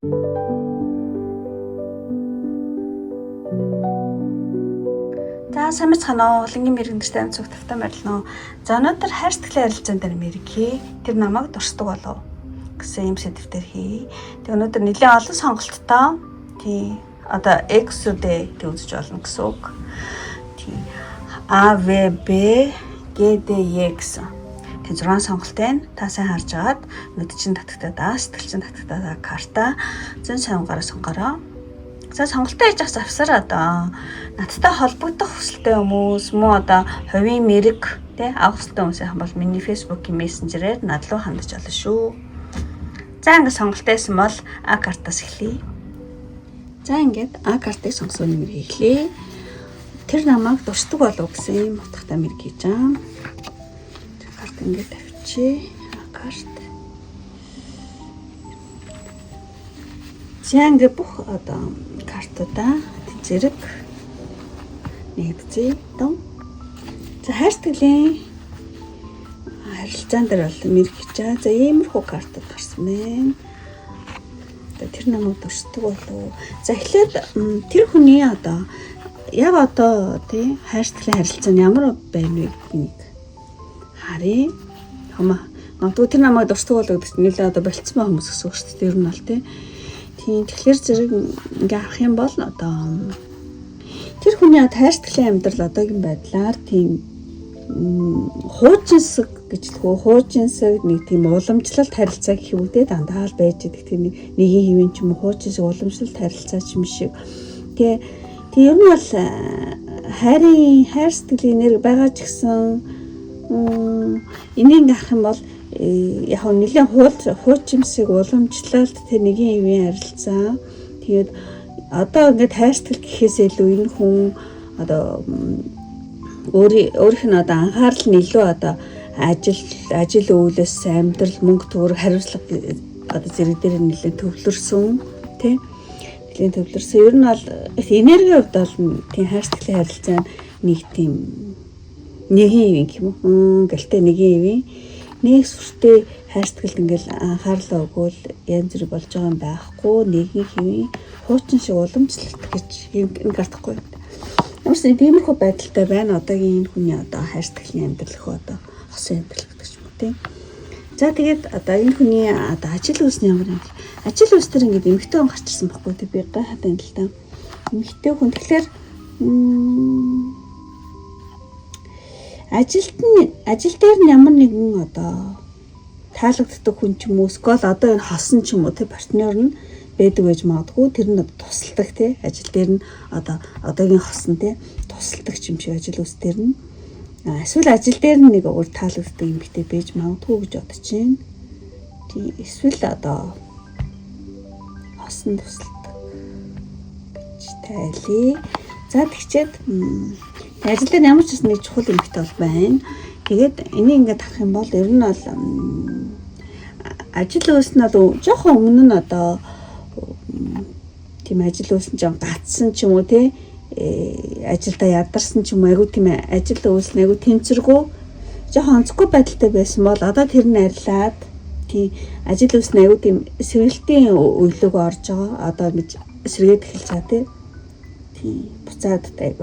За сайн мэцхан уу, Улангийн мэрэгэн дэртэй цуг тавтай морилно. За өнөөдөр хайр сэтгэлийн харилцаан дээр мэрэгхий. Тэр намайг дурсдаг болов гэсэн юм сэдвээр хий. Тэг өнөөдөр нэлээд олон сонголттой. Тий. Одоо X-үүдээ тэг үзэж болно гэсэн үг. Тий. А В Б Г Д Е гэсэн. Тэг 6 сонголт байна. Та сайн харж агаад нүд чинь татагтаа, сэтгэл чинь татагтаа карта зэн сайн гараа сонгороо. За сонголтоо хийж авах завсар одоо надтай холбогдох хүсэлтэй хүмүүс мөн одоо хувийн мэрэг тий авах хүсэлтэй хүмүүс яхан бол миний Facebook-ийн мессенжерээр над руу хандаж болно шүү. За ингээд сонголтоо хийсэн бол А картаас эхлэе. За ингээд А картыг сонгосон нэмэр хийлээ. Тэр намайг дурсдаг болов гэсэн юм утгатай мэрэг хийж байгаа. Карт ингээд тавьчих. А карт. За ингээд бүх одоо картуудаа зэрэг нэгдзээ дон. За хайр сэтгэлийн харилцаан дээр бол мэрэг хийж байгаа. За иймэрхүү картууд гарсан байна. Одоо тэр намайг дурсдаг болов. За эхлээд тэр хүний одоо яг одоо тий хайр сэтгэлийн харилцаа нь ямар байна вэ гэдгийг харъя. Хамаа. Магадгүй тэр намайг дурсдаг болов гэдэг чинь нэлээд одоо болцсон байгаа хүмүүс гэсэн үг шүү дээ. Ер нь бол тий. Тийм тэгэхээр зэрэг ингээ харах юм бол одоо тэр хүний хайр сэтгэлийн амьдрал одоогийн байдлаар тийм хуучинсаг гэж лхүү хуучинсаг нэг тийм уламжлалт харилцаа гэх юм үү те дандаа л байж идэг тийм нэгийн хэвэн ч юм уу хуучинсаг уламжлалт харилцаа ч юм шиг. Тэгээ тэг ер нь бол хайрын хайр сэтгэлийн нэр байгаа ч гэсэн энийг ингээ харах юм бол яг нь нэлээд хуучимсыг уламжлалт тэр нэгийн хэвийн харилцаа. Тэгээд одоо ингээд хайр сэтгэл гэхээс илүү энэ хүн одоо өөрийнх нь одоо анхаарал нь илүү одоо ажил өвлөөс амьдрал мөнгө төгрөг хариуцлага одоо зэрэг дээр нэлээд төвлөрсөн тий нэлээд төвлөрсөн. Ер нь бол энергийн хувьд бол тийм хайр сэтгэлийн харилцаа нэг тийм нэгin юм гэх юм уу гэлтэй нэгin юм нэг сүртэй хайр сэтгэлд ингээл анхаарлаа өгвөл янз бүр болж байгаа юм байхгүй нэгin хэвийн хуучин шиг уламжлалт гэж юм гардахгүй. Ямар ч тиймэрхүү байдалтай байна одоогийн энэ хүний одоо хайр сэтгэлийн амьдрал хөө одоо хосын амьдрал гэдэг ч юм уу тийм. За тэгээд одоо энэ хүний одоо ажил үйлс нь ямар юм бэ? Ажил үйлс төр ингээд эмэгтэй хүн гарч ирсэн байхгүй тий би гайхаад байна л та. Эмэгтэй хүн тэгэхээр ажилт нь ажил дээр нь ямар нэгэн одоо таалагддаг хүн ч юм уу эсвэл одоо энэ хосон ч юм уу тий партнер нь байдаг байж магадгүй тэр нь одоо тусалдаг тий ажил дээр нь одоо одоогийн хосон тий тусалдаг юм шиг ажил үйлс дээр нь эсвэл ажил дээр нь нэг өөр таалагддаг эмэгтэй байж магадгүй гэж бодож байна. Тий эсвэл одоо хосон тусалдаг гэж тайлъя. За тэгчээд ажил дээр ямар ч нэг чухал эмэгтэй бол байна. Тэгээд энийг ингээд харах юм бол ер нь бол ажил үйлс нь бол жоохон өмнө нь одоо тийм ажил үйлс нь жоон гацсан ч юм уу тий ажилдаа ядарсан ч юм уу айгу тийм ажил үйлс нь айгу тэнцвэргүй жоохон онцгүй байдалтай байсан бол одоо тэр нь арилаад тийм ажил үйлс нь айгу тийм сэргэлтийн үелэг орж байгаа. Одоо ингэж сэргээд эхэлж байгаа тий. Тийм буцаад айгу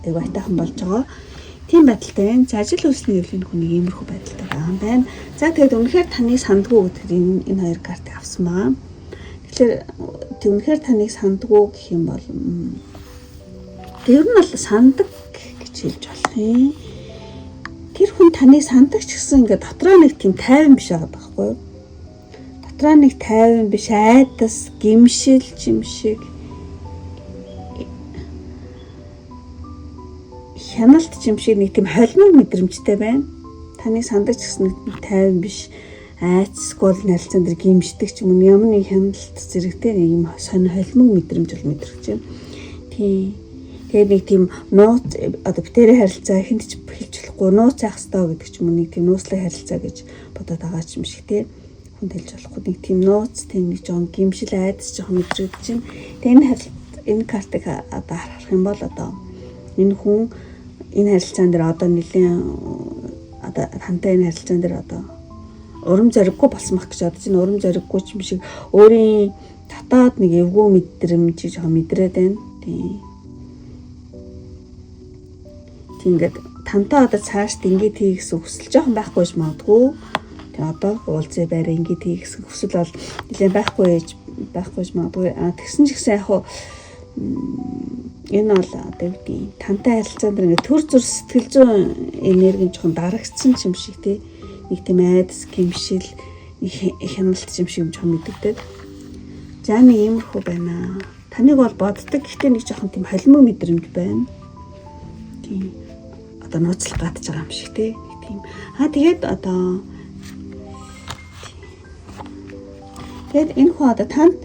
айгу айтайхан болж байгаа. Тийм байдалтай байна. За ажил үйлсний гэвэл энэ хүн иймэрхүү байдалтай байгаа юм байна. За тэгээд үнэхээр таныг сандгүй гэдгээр энэ хоёр картыг авсан байгаа. Тэгэхээр тэг үнэхээр таныг сандгүй гэх юм бол тэр нь бол сандаг гэж хэлж болох юм. Тэр хүн таныг сандаг ч гэсэн ингээд дотроо нэг тийм тайван биш байгаа байхгүй юу? Дотроо нэг тайван биш, айдас, гимшил юм шиг хяналт юм шиг нэг тийм холимог мэдрэмжтэй байна. Таныг сандаг ч гэсэн нэг тайван биш, айцсгүй бол харилцаан дээр гимшдэг ч юм уу ямар нэг хяналт зэрэгтэй нэг юм сонь холимог мэдрэмж бол мэдрэгч юм. Тийм. Тэгээд нэг тийм нууц одоо битэрийн харилцаа хүнд ч хэлж болохгүй нууц яах ёстой гэдэг ч юм уу нэг тийм нууцлаг харилцаа гэж бодоод байгаа ч юм шиг тий. Хүнд хэлж болохгүй нэг тийм нууц тийм нэг жоон гимшил айдас жоон мэдрэгдэж чинь. Тэгээд энэ картыг одоо харах юм бол одоо энэ хүн энэ харилцаан дээр одоо нэлийн одоо тантай энэ харилцаан дээр одоо урам зориггүй болсон байх гэж бодож байна. Урам зориггүй ч юм шиг өөрийн дотоод нэг эвгүй мэдрэмж жоохон мэдрээд байна. Тийм. Тийм ингээд тантай одоо цаашд ингээд хийх гэсэн хүсэл жоохон байхгүй ч магадгүй. Тэгээ одоо уулзъя байраа ингээд хийх гэсэн хүсэл бол нэлээд байхгүй ч магадгүй. А тэгсэн ч гэсэн яг хуу энэ бол одоо юу гэдэг тантай харилцаанд ингээд төр зүр сэтгэл зүйн энерги жоохон дарагдсан юм шиг тий. Нэг тийм айдас, гимшил, хяналт юм шиг юм жоохон мэдэгдээд. За нэг иймэрхүү байна. Таныг бол боддог, гэхдээ нэг жоохон тийм холимог мэдрэмж байна. Тийм. Одоо нууцлах гадж байгаа юм шиг тий. Тийм. Аа тэгээд одоо тэгээд энэ хүн одоо танд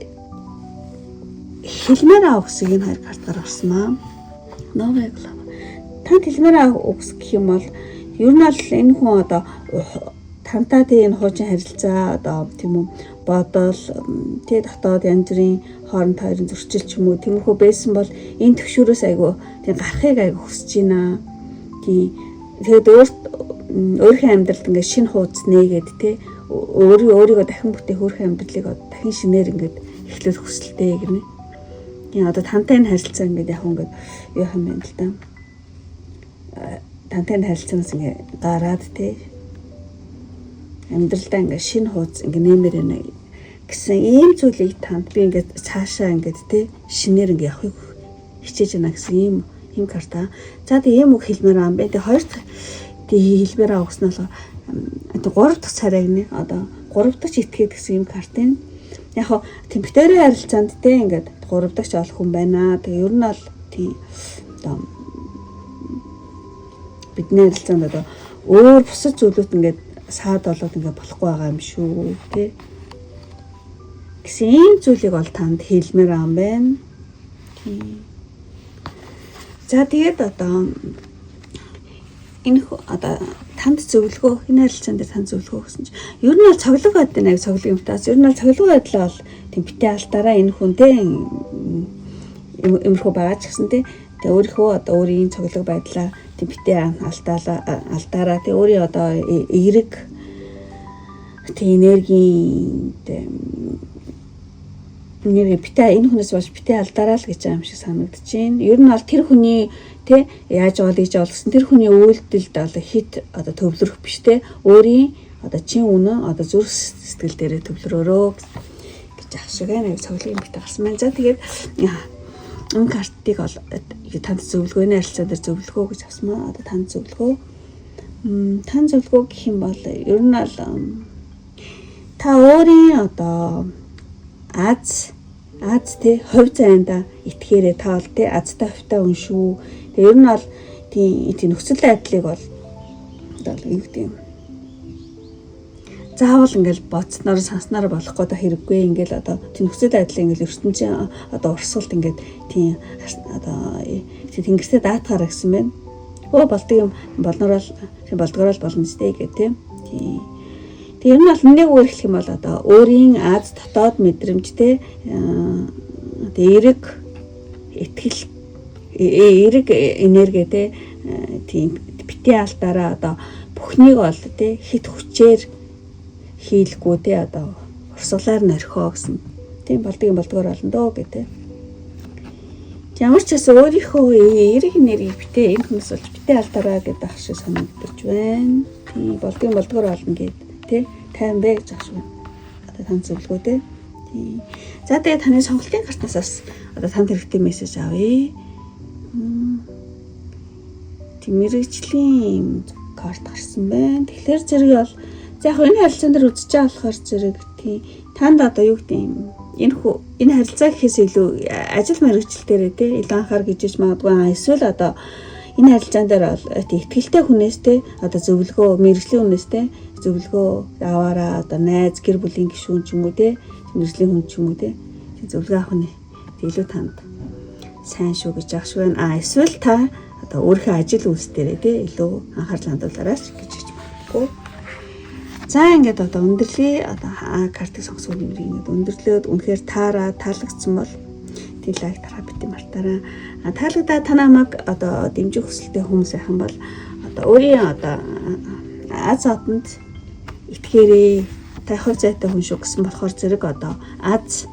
хэлмээр аа үгсийг энэ хоёр картаар орсон аа. Новая глава. Танд хэлмээр аа үгс гэх юм бол ер нь бол энэ хүн одоо тантай тийм хуучин харилцаа одоо тийм үү бодол тий дотоод янз бүрийн хооронд хоёрын зөрчил ч юм уу тиймэрхүү байсан бол энэ төвшөөрөөс айгу тийм гарахыг айгу хүсэж байна. Тийм тэгээд өөрийнхөө амьдралд ингээд шинэ хуудас нээгээд тий өөрийгөө дахин бүтээх өөрийнхөө амьдралыг дахин шинээр ингээд эхлүүлэх хүсэлтэй гинэ. Тийм одоо тантай энэ харилцаа ингээд яг ингээд юу юм бэ л да. Тантай энэ харилцаанаас ингээд гараад тий амьдралдаа ингээд шинэ хуудас ингээд нэмэр байна гэсэн ийм зүйлийг танд би ингээд цаашаа ингээд тий шинээр ингээд явахыг хичээж байна гэсэн ийм карта. За тэг ийм үг хэлмээр байгаа юм бэ. Тэг хоёр дахь тэг хэлмээр байгаа үгс нь болохоор тэг гурав дахь царайг нэ одоо гурав дахь итгээд гэсэн ийм карт юм. Яг хоо тэмптэрийн харилцаанд те ингээд гурав дахь олон хүн байна. Тэг ер нь бол тийм одоо бидний харилцаанд одоо өөр бусад зүйлүүд ингээд саад болоод ингээд болохгүй байгаа юм шүү тий гэсэн ийм зүйлийг бол танд хэлмээр байгаа юм байна. Тийм. За тэгээд одоо энэ одоо танд зөвлөгөө энэ харилцаан дээр танд зөвлөгөө гэсэн чинь ер нь бол цоглог байдаг нэг цоглог юм таас ер нь бол цоглог байдлаа бол тийм битээ алтаараа энэ хүн те имерхүү байгаа ч гэсэн те тэгээ өөрийнхөө одоо өөрийн цоглог байдлаа тийм битээ алтаараа тэгээ өөрийн одоо эерэг тийм энергийн энерги битээ энэ хүнээс болж битээ алдаараа л гэж юм шиг санагдаж байна. Ер нь бол тэр хүний тэ яаж бол хийж бол гэсэн тэр хүний үйлдэлд одоо хит одоо төвлөрөх биш тэ өөрийн одоо чин үнэн одоо зүрх сэтгэл дээрээ төвлөрөөрөө гэж ах шиг байна. Цоглогийн битээ гарсан байна. За тэгээд энэ картыг бол танд зөвлөгөөний харилцаа дээр зөвлөгөө гэж авсан маа. Одоо танд зөвлөгөө. Танд зөвлөгөө гэх юм бол ер нь бол та өөрийн одоо аз тий хувь зайнда итгээрээ та бол тий азтай хувьтай хүн шүү. Тэгээ ер нь бол тий нөхцөл байдлыг бол одоо юу гэдэг юм. Заавал ингээл бодсноор санснаар болохгүй да хэрэггүй ингээл одоо тий нөхцөл байдлыг ингээл ертөнцийн одоо урсгалд ингээд тий одоо тий тэнгэрсээ даатгаараа гэсэн байна. Өө болдог юм болнороо тий болдгороо л болно сте гэх тий. Тий. Тэр нь бол нэг өөр хэлэх юм бол одоо өөрийн аз дотоод мэдрэмжтэй одоо эерэг итгэл эерэг энерги те тийм битээ алдаараа одоо бүхнийг бол те хит хүчээр хийлгүй те одоо урсгалаар нөрхөө гэсэн. Тийм болдго юм болдгоор болно дөө гэх те. Ямар ч гэсэн өөрийнхөө эерэг энергийг битээ энэ хүмүүс бол битээ алдаараа гэдэг ах шиг санагдаж байна. Тийм болдго юм болдгоор болно гэд тий тайван бэ гэж ах шиг. Одоо танд зөвлөгөө тий. Тийм. За тэгээ таны сонголтын картнаас бас одоо танд хэрэгтэй мессеж авъя. Тийм мэрэгжлийн карт гарсан байна. Тэгэхээр зэрэг бол за яг энэ харилцаан дээр үзэж байгаа болохоор зэрэг тий танд одоо юу гэдэг юм энэ харилцаа гэхээс илүү ажил мэрэгжил дээрээ тий илүү анхаар гэж иж магадгүй эсвэл одоо энэ харилцаан дээр бол итгэлтэй хүнээс те одоо зөвлөгөө мэрэгжлийн хүнээс те зөвлөгөө аваараа одоо найз гэр бүлийн гишүүн ч юм уу те мэрэгжлийн хүн ч юм уу те зөвлөгөө авах нь илүү танд сайн шүү гэж ах шиг байна. А эсвэл та одоо өөрийнхөө ажил үйлс дээрээ те илүү анхаарал хандуулаарай гэж хэлж магадгүй. За ингээд одоо өндөрлөе. Одоо картыг сонгосон нэмрийг ингээд өндөрлөөд үнэхээр таалагдсан бол тийм лайк дарах бити мартаарай. Таалагдаа та намайг одоо дэмжих хүсэлтэй хүмүүс байх юм бол одоо өөрийн одоо аз одонд итгээрээ. Та хувь зайтай хүн шүү гэсэн болохоор зэрэг одоо аз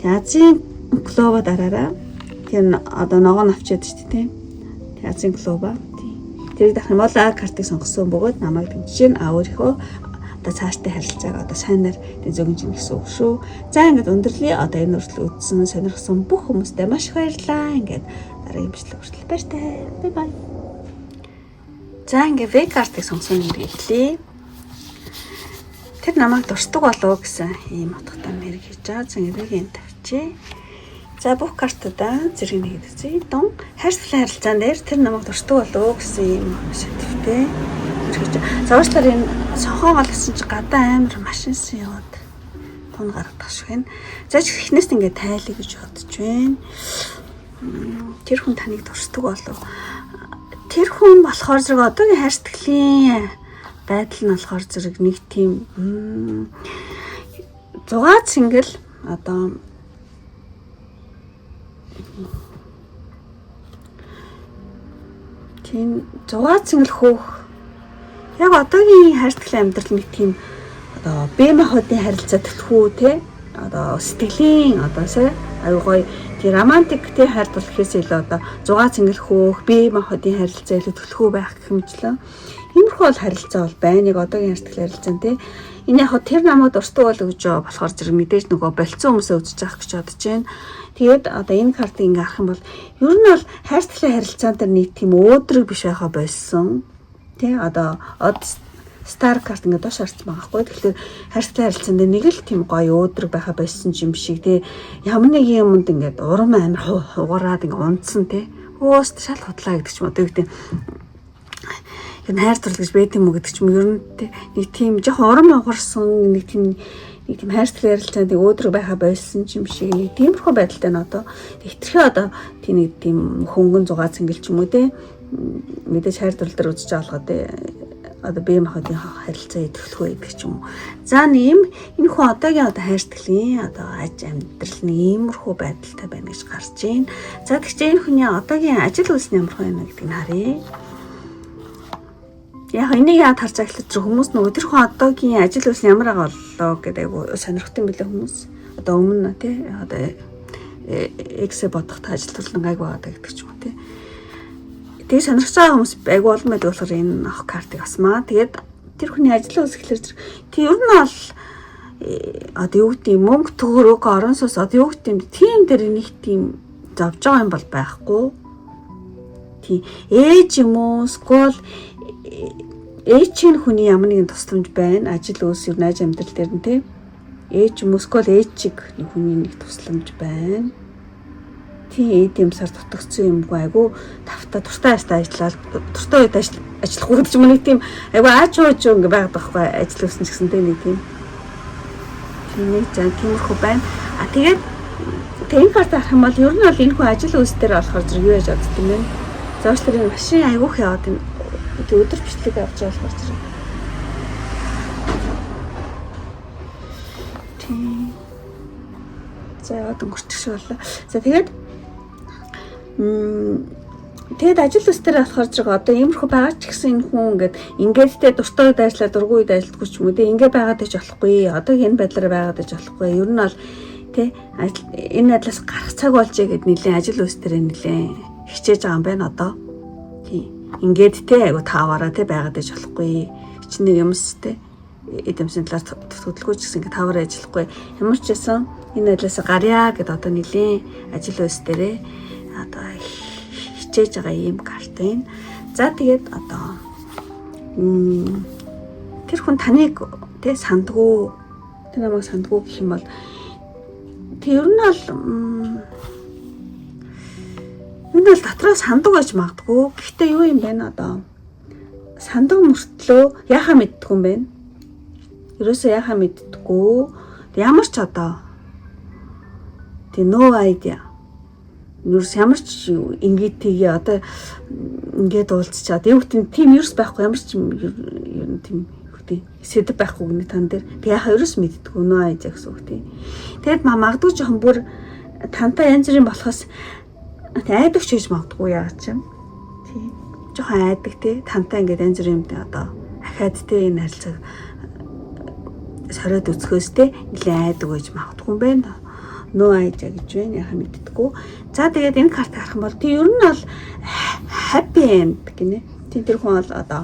Тэг Азийн клуба дараарай. Тэр одоо ногоон авчиад шүү дээ. Тэг Азийн клуба. Тэр дарах юм бол А картыг сонгосон бөгөөд намайг дэмжиж гин, а өөрийнхөө одоо цаашдаа харилцааг одоо сайнаар зөгнж ийн гэсэн үг шүү. За ингээд өндөрлөе. Одоо энэ хүртэл үзсэн, сонирхсон бүх хүмүүстээ маш их баярлалаа. Ингээд дараагийн бичлэг хүртэл баяртай. Bye bye. За ингээд В картыг сонгосон нэр эхлэе. Тэр намайг дурсдаг болов гэсэн ийм утгатай мэрэг хийж байгаа. За ингээд В-ийг тавьчих. За бүх картуудаа зэрэг нэгэд үзье. Дун хайр харилцаан дээр тэр намайг дурсдаг болов гэсэн ийм шатвтай. За уучлаарай, энэ сонхоо гол гэсэн чи гадаа амар машинсан яваад тун гаргах шиг байна. За эхнээс ингээд тайлъя гэж бодож байна. Тэр хүн таныг дурсдаг болов. Тэр хүн болохоор зэрэг одоогийн хайр сэтгэлийн байдал нь болохоор зэрэг нэг тийм 6 цэнгэл одоо тийм 6 цэнгэл хөөх яг одоогийн хайр сэтгэлийн амьдрал нэг тийм одоо бие махбодын харилцаа төлхөө те одоо сэтгэлийн одоо сая аюу гоё тийм романтик те хайр дур гэхээс илүү одоо 6 цэнгэл хөөх бие махбодын харилцаа илүү төлхөө байх гэх мэтчлэн иймэрхүү бол харилцаа бол байна. Яг одоогийн хайр сэтгэлийн харилцаа те энэ яг тэр намайг дурсдаг бол гэж болохоор зэрэг мэдээж нөгөө болцсон хүмүүсээ үзэж авах гэж бодож байна. Тэгээд одоо энэ картыг ингээ харах юм бол ер нь бол хайр сэтгэлийн харилцаан дээр нэг тийм өөдрөг биш байхаа болсон. Тэ одоо star карт ингээ доош харсан байгаа байхгүй. Тэгэхээр хайр сэтгэлийн харилцаан дээр нэг л тийм гоё өөдрөг байхаа болсон юм шиг тэ ямар нэг юмд ингээд урам амар хугараад ингээ унтсан тэ. Хөөст шал худлаа гэдэг ч юм уу. Тэгээд ер нь хайр дурлал гэж байд юм уу гэдэг ч юм ер нь тэ нэг тийм жоохон урам хугарсан нэг тийм хайр сэтгэлийн харилцаанд өөдрөг байхаа болсон юм шиг нэг тиймэрхүү байдалтай нь одоо хэтэрхий одоо тийм нэг тийм хөнгөн 6 цэнгэл ч юм уу те мэдээж хайр дурлал дээр үзэж байгаа болгоо те одоо бие махбодын харилцаа идэвхлэхгүй гэдэг ч юм уу. За нэг юм энэ хүн одоогийн одоо хайр сэтгэлийн одоо аж амьдрал нэг иймэрхүү байдалтай байна гэж гарч байна. За тэгвэл энэ хүний одоогийн ажил үйлс нь ямар байна гэдгийг нь харъя. Яг энийг яагаад харж байгаа гэхээр хүмүүс нөгөө тэр хүн одоогийн ажил үйлс нь ямар байгаа боллоо гэдэг айгу сонирхдаг юм билээ хүмүүс. Одоо өмнө тий одоо эксэ бодох та ажил төрлөн гайгүй байгаа гэдэг ч юм уу тий. Тэгээ сонирхож байгаа хүмүүс айгу олон байдаг болохоор энэ авах картыг асмаа. Тэгээд тэр хүний ажил үйлс гэхэлэр тэр ер нь бол одоо юу гэдэг мөнгө төгрөг орон сууц одоо юу гэдэг тийм дээр нэг тийм зовж байгаа юм бол байхгүй. Тийм ээж юм уу скол ээж чинь хүний ямар нэгэн тусламж байна. Ажил үйлс ер нь аж амьдрал дээр нь тий. Ээж юм уу скол ээж чиг нэг хүний нэг тусламж байна. Тийм эд юмсаар дутагдсан юмгүй айгу тавта дуртай ажил ажиллаад дуртай үед ажиллахгүй гэдэг юм нэг тийм айгу аач ууч ингээ байгаад байхгүй ажил үүсэн ч гэсэн тий нэг тийм. Тийм нэг зан тиймэрхүү байна. А тэгээд энэ карт харах юм бол ер нь бол энэ хүн ажил үйлс дээр болохоор зэрэг юу яаж бодд юм бэ? Зоочлоор энэ машин айгүйх яваад энэ өдөр бичлэг авч байгаа болохоор зэрэг. Тийм. За яваад өнгөрчих шиг боллоо. За тэгээд тэгээд ажил үйлс дээр болохоор зэрэг одоо иймэрхүү байгаа ч гэсэн энэ хүн ингээд те дуртай үед ажиллаа дургүй үед ажилладаггүй ч юм уу те ингээ байгаад байж болохгүй. Одоо энэ байдлаар байгаад байж болохгүй. Ер нь бол те энэ байдлаас гарах цаг болжээ гэд нэлээд ажил үйлс дээр нэлээд хичээж байгаа юм байна одоо. Тийм. Ингээд те айгу тааваараа те байгаад байж болохгүй. Хичнээн юмс те эд юмсын талаар хөдөлгөөч гэсэн ингээд тааваараа ажиллахгүй. Ямар ч байсан энэ байдлаас гарья гэд одоо нэлээд ажил үйлс дээрээ одоо хичээж байгаа ийм карт байна. За тэгээд одоо тэр хүн таныг те сандгуу тэр намайг сандгуу гэх юм бол тэр нь бол энэ бол дотроо сандаг байж магадгүй. Гэхдээ юу юм бэ одоо сандаг мөртлөө яхаа мэддэггүй юм бэ? Ерөөсөө яхаа мэддэггүй. Ямар ч одоо тэг no idea. Ерөөс ямар ч ингээд тгий одоо ингээд уулзчаад юу гэдэг тийм ерөөс байхгүй ямар ч ер нь тийм юу гэдэг сэдэв байхгүй гэнэ тан дээр. Тэг яхаа ерөөс мэддэггүй no idea гэсэн үг тийм. Тэгэд магадгүй жоохон бүр тантай янз бүрийн болохоос айдаг ч хийж магадгүй яа ч юм. Тийм. Жоохон айдаг те тантай ингээд янз бүрийн юмтай одоо ахаад те энэ харилцааг сориод үзэхөөс те нэлээд айдаг байж магадгүй юм байна. No idea гэж байна. Яхаа мэддэггүй. За, тэгээд энэ карт харах юм бол тий, ер нь бол happy end гинэ. Тийм, тэр хүн бол одоо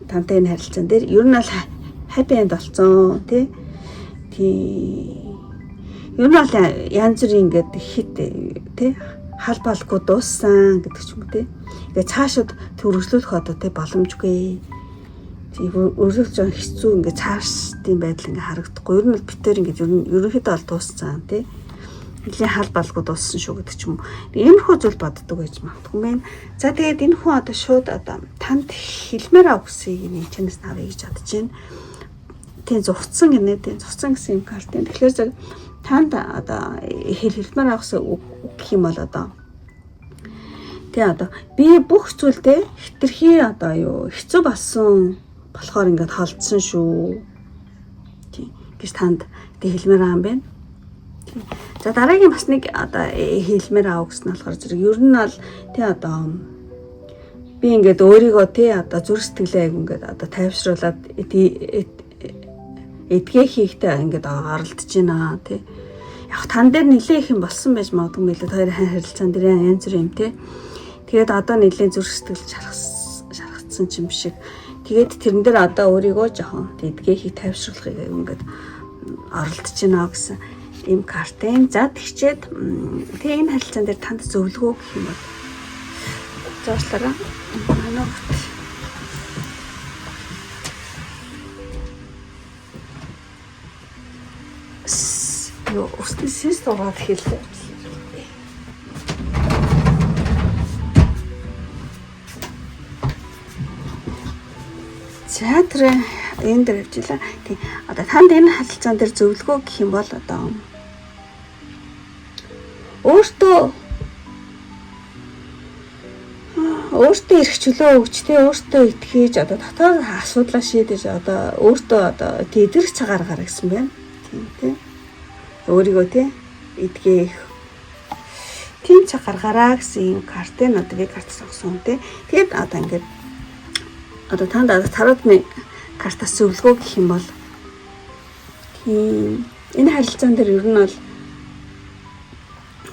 тантай энэ харилцаан дээр ер нь бол happy end болцсон, тий. Тий. Ер нь бол янз бүрийн ингээд хит, тий, хал балгүй дууссан гэдэг ч юм уу, тий. Ингээд цаашид төрөглүүлэх одоо, тий, боломжгүй. Тийм, өргөжлөх жоон хэцүү, ингээд цааш тийм байдал ингээд харагдахгүй. Ер нь бол битэр ингээд ер нь ерөнхийдөө бол дууссан, тий. Нэлийн хал балгүй дууссан шүү гэдэг ч юм уу. Иймэрхүү зүйл боддог байж магадгүй юм байна. За, тэгээд энэ хүн одоо шууд одоо танд хэлмээр авахсыг нэг чанаас авъя гэж бодож байна. Тийм, зугцсан гинэ, тийм, зугцсан гэсэн юм карт. Тэгэхээр зөв танд одоо хэлмээр авахсан үг гэх юм бол одоо, тий, одоо би бүх зүйлдээ хитрхи одоо юу хэцүү болсон болохоор ингээд холдсон шүү. Тий, гэж танд тэг хэлмээр байгаа юм байна. За, дараагийн бас нэг одоо хэлмээр аав гэсэн нь болохоор зэрэг ер нь бол, тий, одоо би ингээд өөрийгөө, тий, одоо зүрх сэтгэлээ айгу ингээд одоо тайвшруулад эдгээ хийхдээ ингээд оролдож байна, тий. Яг тан дээр нилээ их юм болсон байж магадгүй мэлээ, хоёр харилцаан дээр янз бүр юм, тий. Тэгээд одоо нилээ зүрх сэтгэл шархацсан юм шиг. Тэгээд тэрэн дээр одоо өөрийгөө жоохон эдгээхийг тайвшруулахыг ингээд оролдож байна гэсэн ийм картын. За, тэгчээд тэгээ энэ харилцаан дээр танд зөвлөгөө гэх юм бол зоошлоорой. Манайхт юу өсний сэс дуугаад хэллээ. За, тэр энэ дээр явчихлаа. Тийм. Одоо танд энэ харилцаан дээр зөвлөгөө гэх юм бол одоо өөртөө эрх чөлөө өгч, тэ, өөртөө итгэж, одоо дотоод асуудлаа шийдэж, одоо өөртөө одоо тэдэрх цаг гаргаарай гэсэн байна. Тийм, тий. Өөрийгөө, тий, эдгээх тийм цаг гаргаараа гэсэн юм картын одоо би карт сонгосон, тий. Тэгээд одоо ингээд одоо танд таротны картаас зөвлөгөө гэх юм бол, тийм, энэ харилцаан дээр ер нь бол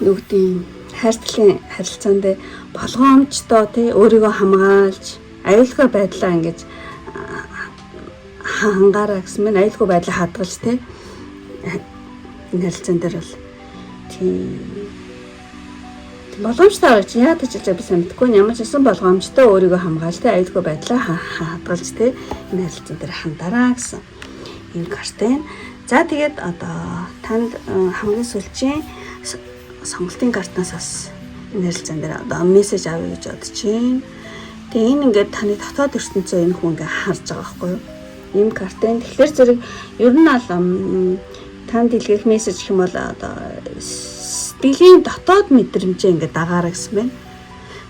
юу гэдэг, хайртлын харилцаан дээр болгоомжтой, тий, өөрийгөө хамгаалж аюулгүй байдлаа ингэж хангаараа гэсэн мэн, аюулгүй байдлаа хадгалж, тий, энэ харилцаан дээр бол, тий, боломжтой гэж яа тийч би сайн мэдэхгүй, ямар ч гэсэн болгоомжтой, өөрийгөө хамгаалж, тий, аюулгүй байдлаа хадгалж, тий, энэ харилцаан дээр хандараа гэсэн энэ карт байна. За, тэгээд одоо танд хамгийн сүүлчийн сонголтын картнаас бас энэ харилцаан дээр одоо мессеж авъя гэж бодож байна. Тэгээ энэ ингээд таны дотоод ертөнцөө энэ хүн ингээд харж байгаа байхгүй юу? Ийм карт байна. Тэгэхээр зэрэг ер нь бол танд илгээх мессеж гэх юм бол одоо сэтгэлийн дотоод мэдрэмжээ ингээд дагаараа гэсэн байна.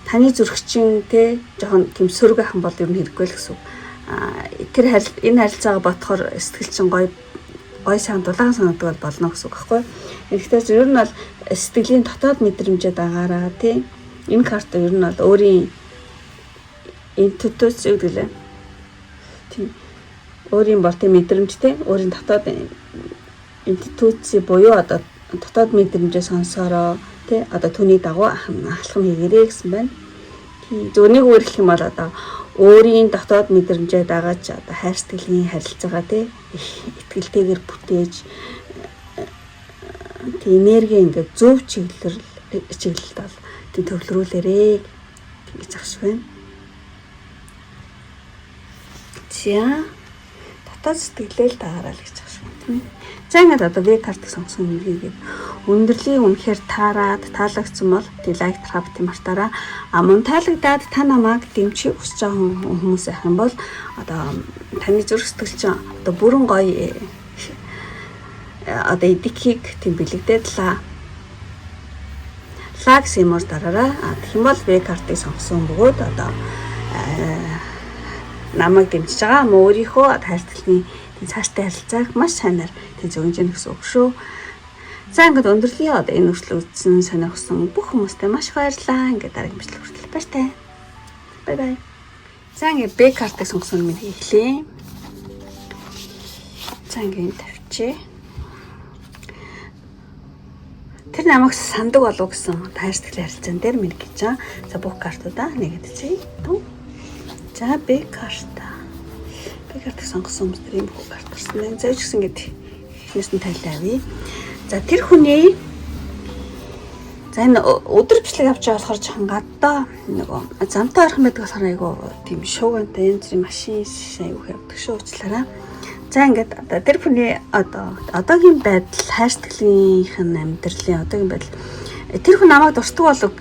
Таны зүрх чинь, те, жоохон тийм сөрөг ахын бол ер нь хэрэггүй л гэсэн үг. А тэр энэ харилцаагаа бодохоор сэтгэл чинь гоё гой сан дулаан санагддаг бол болно гэсэн үг байхгүй. Тэгэхээр ер нь бол сэтгэлийн дотоод мэдрэмжээ дагаараа, тий. Энэ карт ер нь бол өөрийн интуиц гэдэг лээ. Тийм. Өөрийн бол тийм мэдрэмжтэй, өөрийн дотоод интуиц буюу одоо дотоод мэдрэмжээ сонсороо, тий, одоо түүний дагуу алхам хийгэрээ гэсэн байна. Тийм. Зөв нэг өөрчлөх юм бол одоо өөрийн дотоод мэдрэмжээ дагаж одоо хайр сэтгэлийн харилцаагаа, тий, их итгэлтэйгээр бүтээж, тий, энерги ингээд зөв чиглэлд бол, тий, төвлөрүүлээрээ гэж ах шиг байна. За, дотоод сэтгэлээ л дагаараа л гэж ах шиг байна, тийм ээ. За, ингээд одоо V картыг сонгосон нэрийгээд өндөрлөгийн үнэхээр таарад таалагдсан бол тий, like дарахаа бити мартаараа. А мөн таалагдаад та намайг дэмжихийг хүсэж байгаа хүмүүс байх юм бол одоо таны зүрх сэтгэл чинь одоо бүрэн гоё одоо эдикийг тийм бэлэгдээд лаа лаа гэсэн юмар дараарай. А тэгэх юм бол V картыг сонгосон бөгөөд одоо намайг дэмжиж байгаа мөн өөрийнхөө хайрталны цааштай харилцааг маш сайнаар тийм зөгнж гэнэ гэсэн үг шүү. За, ингээд өндөрлөе. Одоо энэ үргэлжлэл үзсэн, сонирхсон бүх хүмүүстээ маш их баярлалаа. Ингээд дараагийн бичлэг хүртэл баяртай. Bye bye. За, ингээд Б картыг сонгосон юм хийлээ. За, ингээд энэ тавьчихъя. Тэр намайг сандаг болов гэсэн хайр сэтгэлийн харилцаан дээр минь гэж байгаа. За бүх картуудаа нэгэд үзье. За Б карта. Б картыг сонгосон хүмүүс дээр ийм бүх карт гарсан байна. За ч гэсэн ингээд эхнээс нь тайлаа авъя. За тэр хүний за энэ өдөр бичлэг авч байгаа болохоор жоохон гадаа нөгөө замтай орхон байдаг болохоор айгу тийм шуугантай янз бүрийн машин айгу явдаг шүү уучлаарай. За ингээд одоо тэр хүний одоо одоогийн байдал хайр сэтгэлийнх нь амьдралын одоогийн байдал тэр хүн намайг дуртаг болов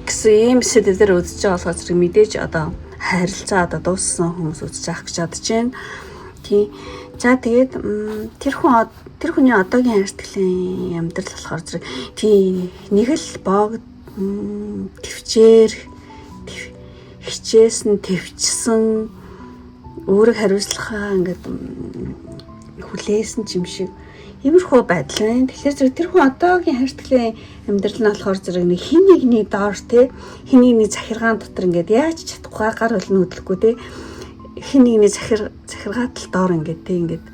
гэсэн ийм сэдвээр үзэж байгаа болохоор зэрэг мэдээж одоо харилцаа одоо дууссан хүмүүс үзэж авах гэж бодож байна. Тийм. За тэгээд тэр хүн тэр хүний одоогийн хайр сэтгэлийн амьдрал болохоор зэрэг тийм нэг л боог төвчээр хичээсэн төвчсөн өөрийг хариуцлахаа ингээд хүлээсэн ч юм шиг иймэрхүү байдал байна. Тэгэхээр зэрэг тэр хүн одоогийн хайр сэтгэлийн амьдрал нь болохоор зэрэг нэг хин нэгний доор те хин нэгний захиргаан дотор ингээд яаж чадахгүй гар хөлн хөдлөхгүй те хин нэгний захиргаатал доор ингээд те ингээд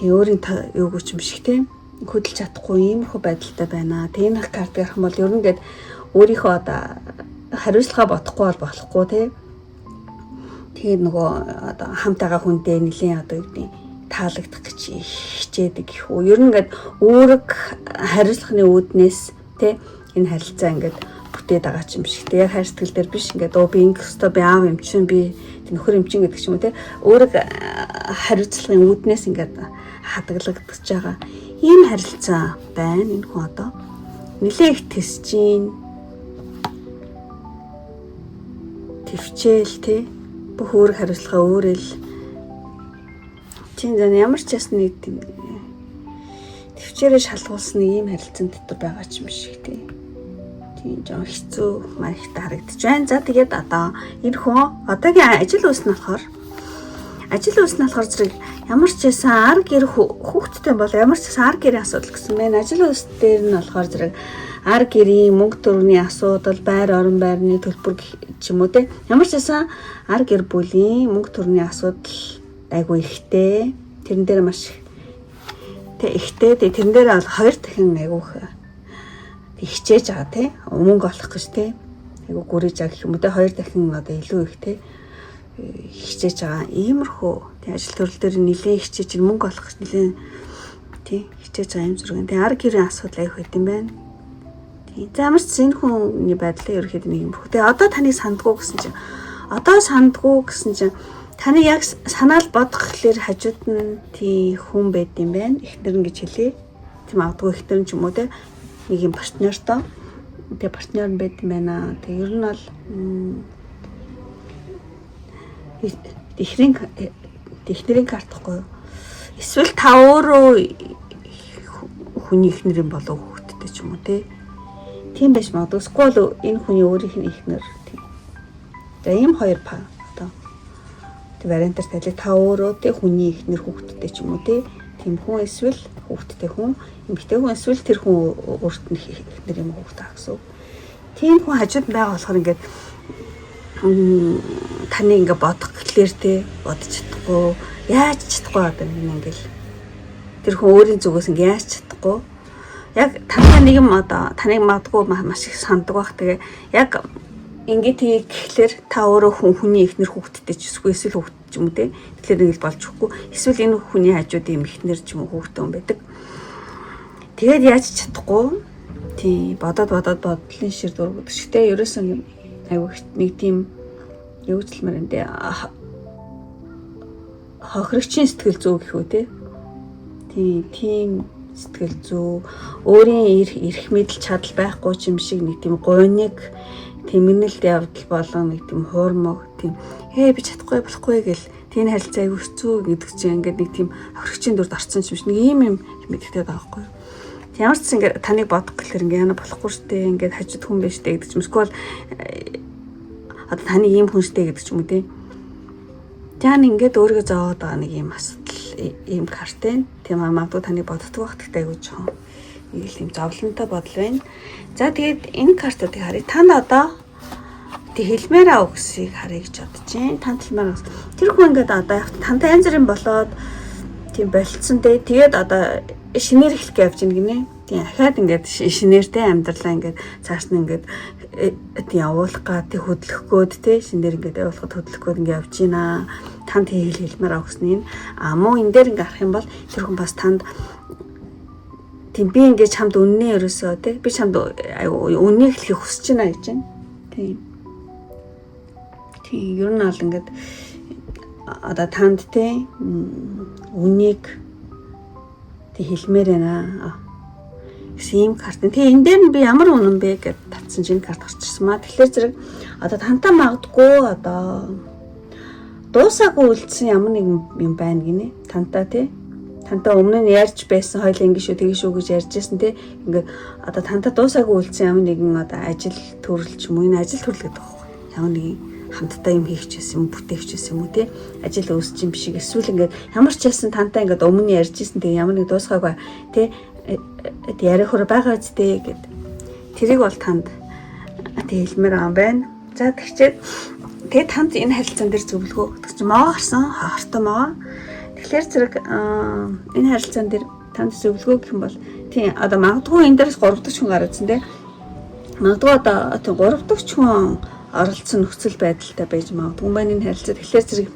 тий өөрийн юугүй ч юм шиг те хөдөлж чадахгүй иймэрхүү байдалтай байна. Тийм их карт ярих юм бол ер нь ингээд өөрийнхөө одоо хариуцлага бодохгүй бол болохгүй те. Тэгээд нөгөө одоо хамт байгаа хүндээ нэлийн одоо юу гэдэг таалагдах гэж хичээдэг гэх үү. Ер нь ингээд үүрэг хариуцлагын үүднээс те энэ харилцаа ингээд бүтээд байгаа ч юм шиг те. Яг хайр сэтгэл дээр биш ингээд оо би ингэх ёстой, би аав юм чинь, би нөхөр юм чинь гэдэг ч юм уу те. Үүрэг хариуцлагын үүднээс ингээд хадгалагдаж байгаа ийм харилцаа байна энэ хүн одоо. Нилээ их тэсэж гин төвчээл те бүх үүрэг хариуцлага өөрөөл чинь зэн ямар ч ясны нэг тийм төвчээрээ шалгуулсан нэг ийм харилцаан дотор байгаа ч юм шиг тий. Тийм жоон хэцүү маягтай харагдаж байна. За тэгээд одоо энэ хүн одоогийн ажил үйлс нь болохоор ажил үйлс нь болохоор зэрэг ямар ч байсан ар гэр хүүхэдтэй бол ямар ч байсан ар гэрийн асуудал гэсэн байна. Ажил үйлс дээр нь болохоор зэрэг ар гэрийн мөнгө төгрөгийн асуудал, байр орон байрны төлбөр ч юм уу те. Ямар ч байсан ар гэр бүлийн мөнгө төгрөгийн асуудал айгүй ихтэй. Тэрэн дээр маш тэ ихтэй. Тэрэн дээр бол хоёр дахин айгүй хичээж байгаа те. Мөнгө олох гэж те. Айгүй гүрэж байгаа гэх юм уу те. Хоёр дахин одоо илүү их те хичээж байгаа. Иймэрхүү тий ажил төрөл дээр нэлээд хичээж мөнгө олох гэж нэлээд тий хичээж байгаа юм зүрх. Тий ар гэрийн асуудал аяг байт юм байна. Тий. За ямар ч энэ хүний байдлаа ерөөхдөө нэг юм бүх. Тэгээ одоо таныг сандгуу гэсэн чинь одоо сандгуу гэсэн чинь таны яг санаал бодох гэхлээр хажууд нь тий хүн байд юм байна. Эхнэр нь гэж хэлье. Тийм магадгүй эхнэр нь ч юм уу те нэг юм партнертой. Тэгээ партнер нь байд юм байна. Тэгээ ер нь бол эхнэрийн карт гэхгүй юу? Эсвэл та өөрөө хүний эхнэр юм болов хүүхэдтэй ч юм уу те. Тийм байж магадгүй. Эсвэл энэ хүний өөрийнх нь эхнэр тийм. За ийм хоёр па одоо тэг вариантаар тавилаа. Та өөрөө те хүний эхнэр хүүхэдтэй ч юм уу те. Тийм хүн эсвэл хүүхэдтэй хүн, эмэгтэй хүн эсвэл тэр хүн өөрт нь эхнэр юм хүүхэд аа гэсэн үг. Тийм хүн хажууд байгаа болохоор ингээд таны ингээ бодох гэхлээр те бодож чадахгүй, яаж чадахгүй одоо нэг ингээл тэр хүн өөрийн зүгээс ингээ яаж чадахгүй. Яг тантай нэг юм одоо таныг магадгүй маш их санддаг бах. Тэгээ яг ингээ тийг гэхлээр та өөрөө хүн хүний эхнэр хүүхэдтэй ч эсвэл хүүхэд ч юм уу те. Тэгэхээр нэг л болж өгөхгүй. Эсвэл энэ хүний хажууд ийм эхнэр ч юм уу хүүхэдтэй хүн байдаг. Тэгээд яаж чадахгүй. Тий бодоод бодоод бодлын шир дургдаг шиг те. Ерөөсөн айгүй нэг тийм юу гэж хэлмээр энэ те хохирогчийн сэтгэл зүй гэх үү те. Тий тийм сэтгэл зүй өөрийн эрх мэдэл чадал байхгүй ч юм шиг нэг тийм гуйныг тэмгэнэлт явдал болон нэг тийм хуурмаг тийм би чадахгүй болохгүй гэл тийм харилцаа айгүй хэцүү гэдэг чинь ингээд нэг тийм хохирогчийн дүрд орсон юм шиг нэг ийм юм мэдэгдээд байгаа байхгүй юу. Ямар ч ингээд таныг бодох гэхэлэр ингээд яна болохгүй штэ ингээд хажууд хүн байж штэ гэдэг ч юм эсвэл одоо таны ийм хүн штэ гэдэг ч юм уу те. Тань ингээд өөрийгөө зовоод байгаа нэг ийм асуудал ийм карт байна. Тийм магадгүй таныг боддог байх гэхдээ айгүй жоохон нэг л тийм зовлонтой бодол байна. За тэгээд энэ картуудыг харъя. Танд одоо тэг хэлмээр аа үгсийг харъя гэж бодож байна. Танд хэлмээр үгс. Тэр хүн ингээд одоо яг тантай янз бүрийн болоод тийм болцсон те. Тэгээд одоо шинээр эхлэх гэж явж байна гинэ. Тийм ахаад ингээд шинээр те амьдралаа ингээд цааш нь ингээд тийм явуулах га тийм хөдлөх гээд те шинээр ингээд явуулахад хөдлөх гээд ингээд явж байна. Танд хэлмээр авахсны нь а мөн энэ дээр ингээд харах юм бол тэр хүн бас танд тийм би ингээд чамд үннээ ерөөсөө те би чамд үннийг хэлхийг хүсэж байна гэж байна. Тийм. Тийм ер нь аль ингээд одоо танд те үннийг тэг хэлмээр байна гэсэн ийм карт. Тэгээ энэ дээр нь би ямар үнэн бэ гэд татсан чинь карт гарч ирсэн маа. Тэгэхээр зэрэг одоо тантай магадгүй одоо дуусаагүй үлдсэн ямар нэгэн юм байна гинэ. Тантай тий. Тантай өмнө нь ярьж байсан хоёул ингэ шүү тэгэн шүү гэж ярьж байсан тий. Ингээд одоо тантай дуусаагүй үлдсэн ямар нэгэн одоо ажил төрөл ч юм уу, энэ ажил төрөл гэдэг байхгүй. Ямар нэгэн хамтдаа юм хийх ч байсан юм, бүтээх ч байсан юм уу тий. Ажил үүсч юм шиг эсвэл ингээд ямар ч байсан тантай ингээд өмнө ярьж байсан тэгээ ямар нэг дуусгаагүй тий яриа хөр байгаа үсттэй гэд. Тэрийг бол танд тэг хэлмээр байгаа юм байна. За тэгчээд тэгээ танд энэ харилцаан дээр зөвлөгөө гэдэг чинь моо гарсан хортой моо. Тэгэхээр зэрэг энэ харилцаан дээр танд зөвлөгөө гэх юм бол тийм одоо магадгүй энэ дээрс 3 дахь хүн гараадсан тий. Магадгүй одоо тийм 3 дахь хүн оролцсон нөхцөл байдалтай байж магадгүй юм байна энэ харилцаа. Тэгэхээр зэрэг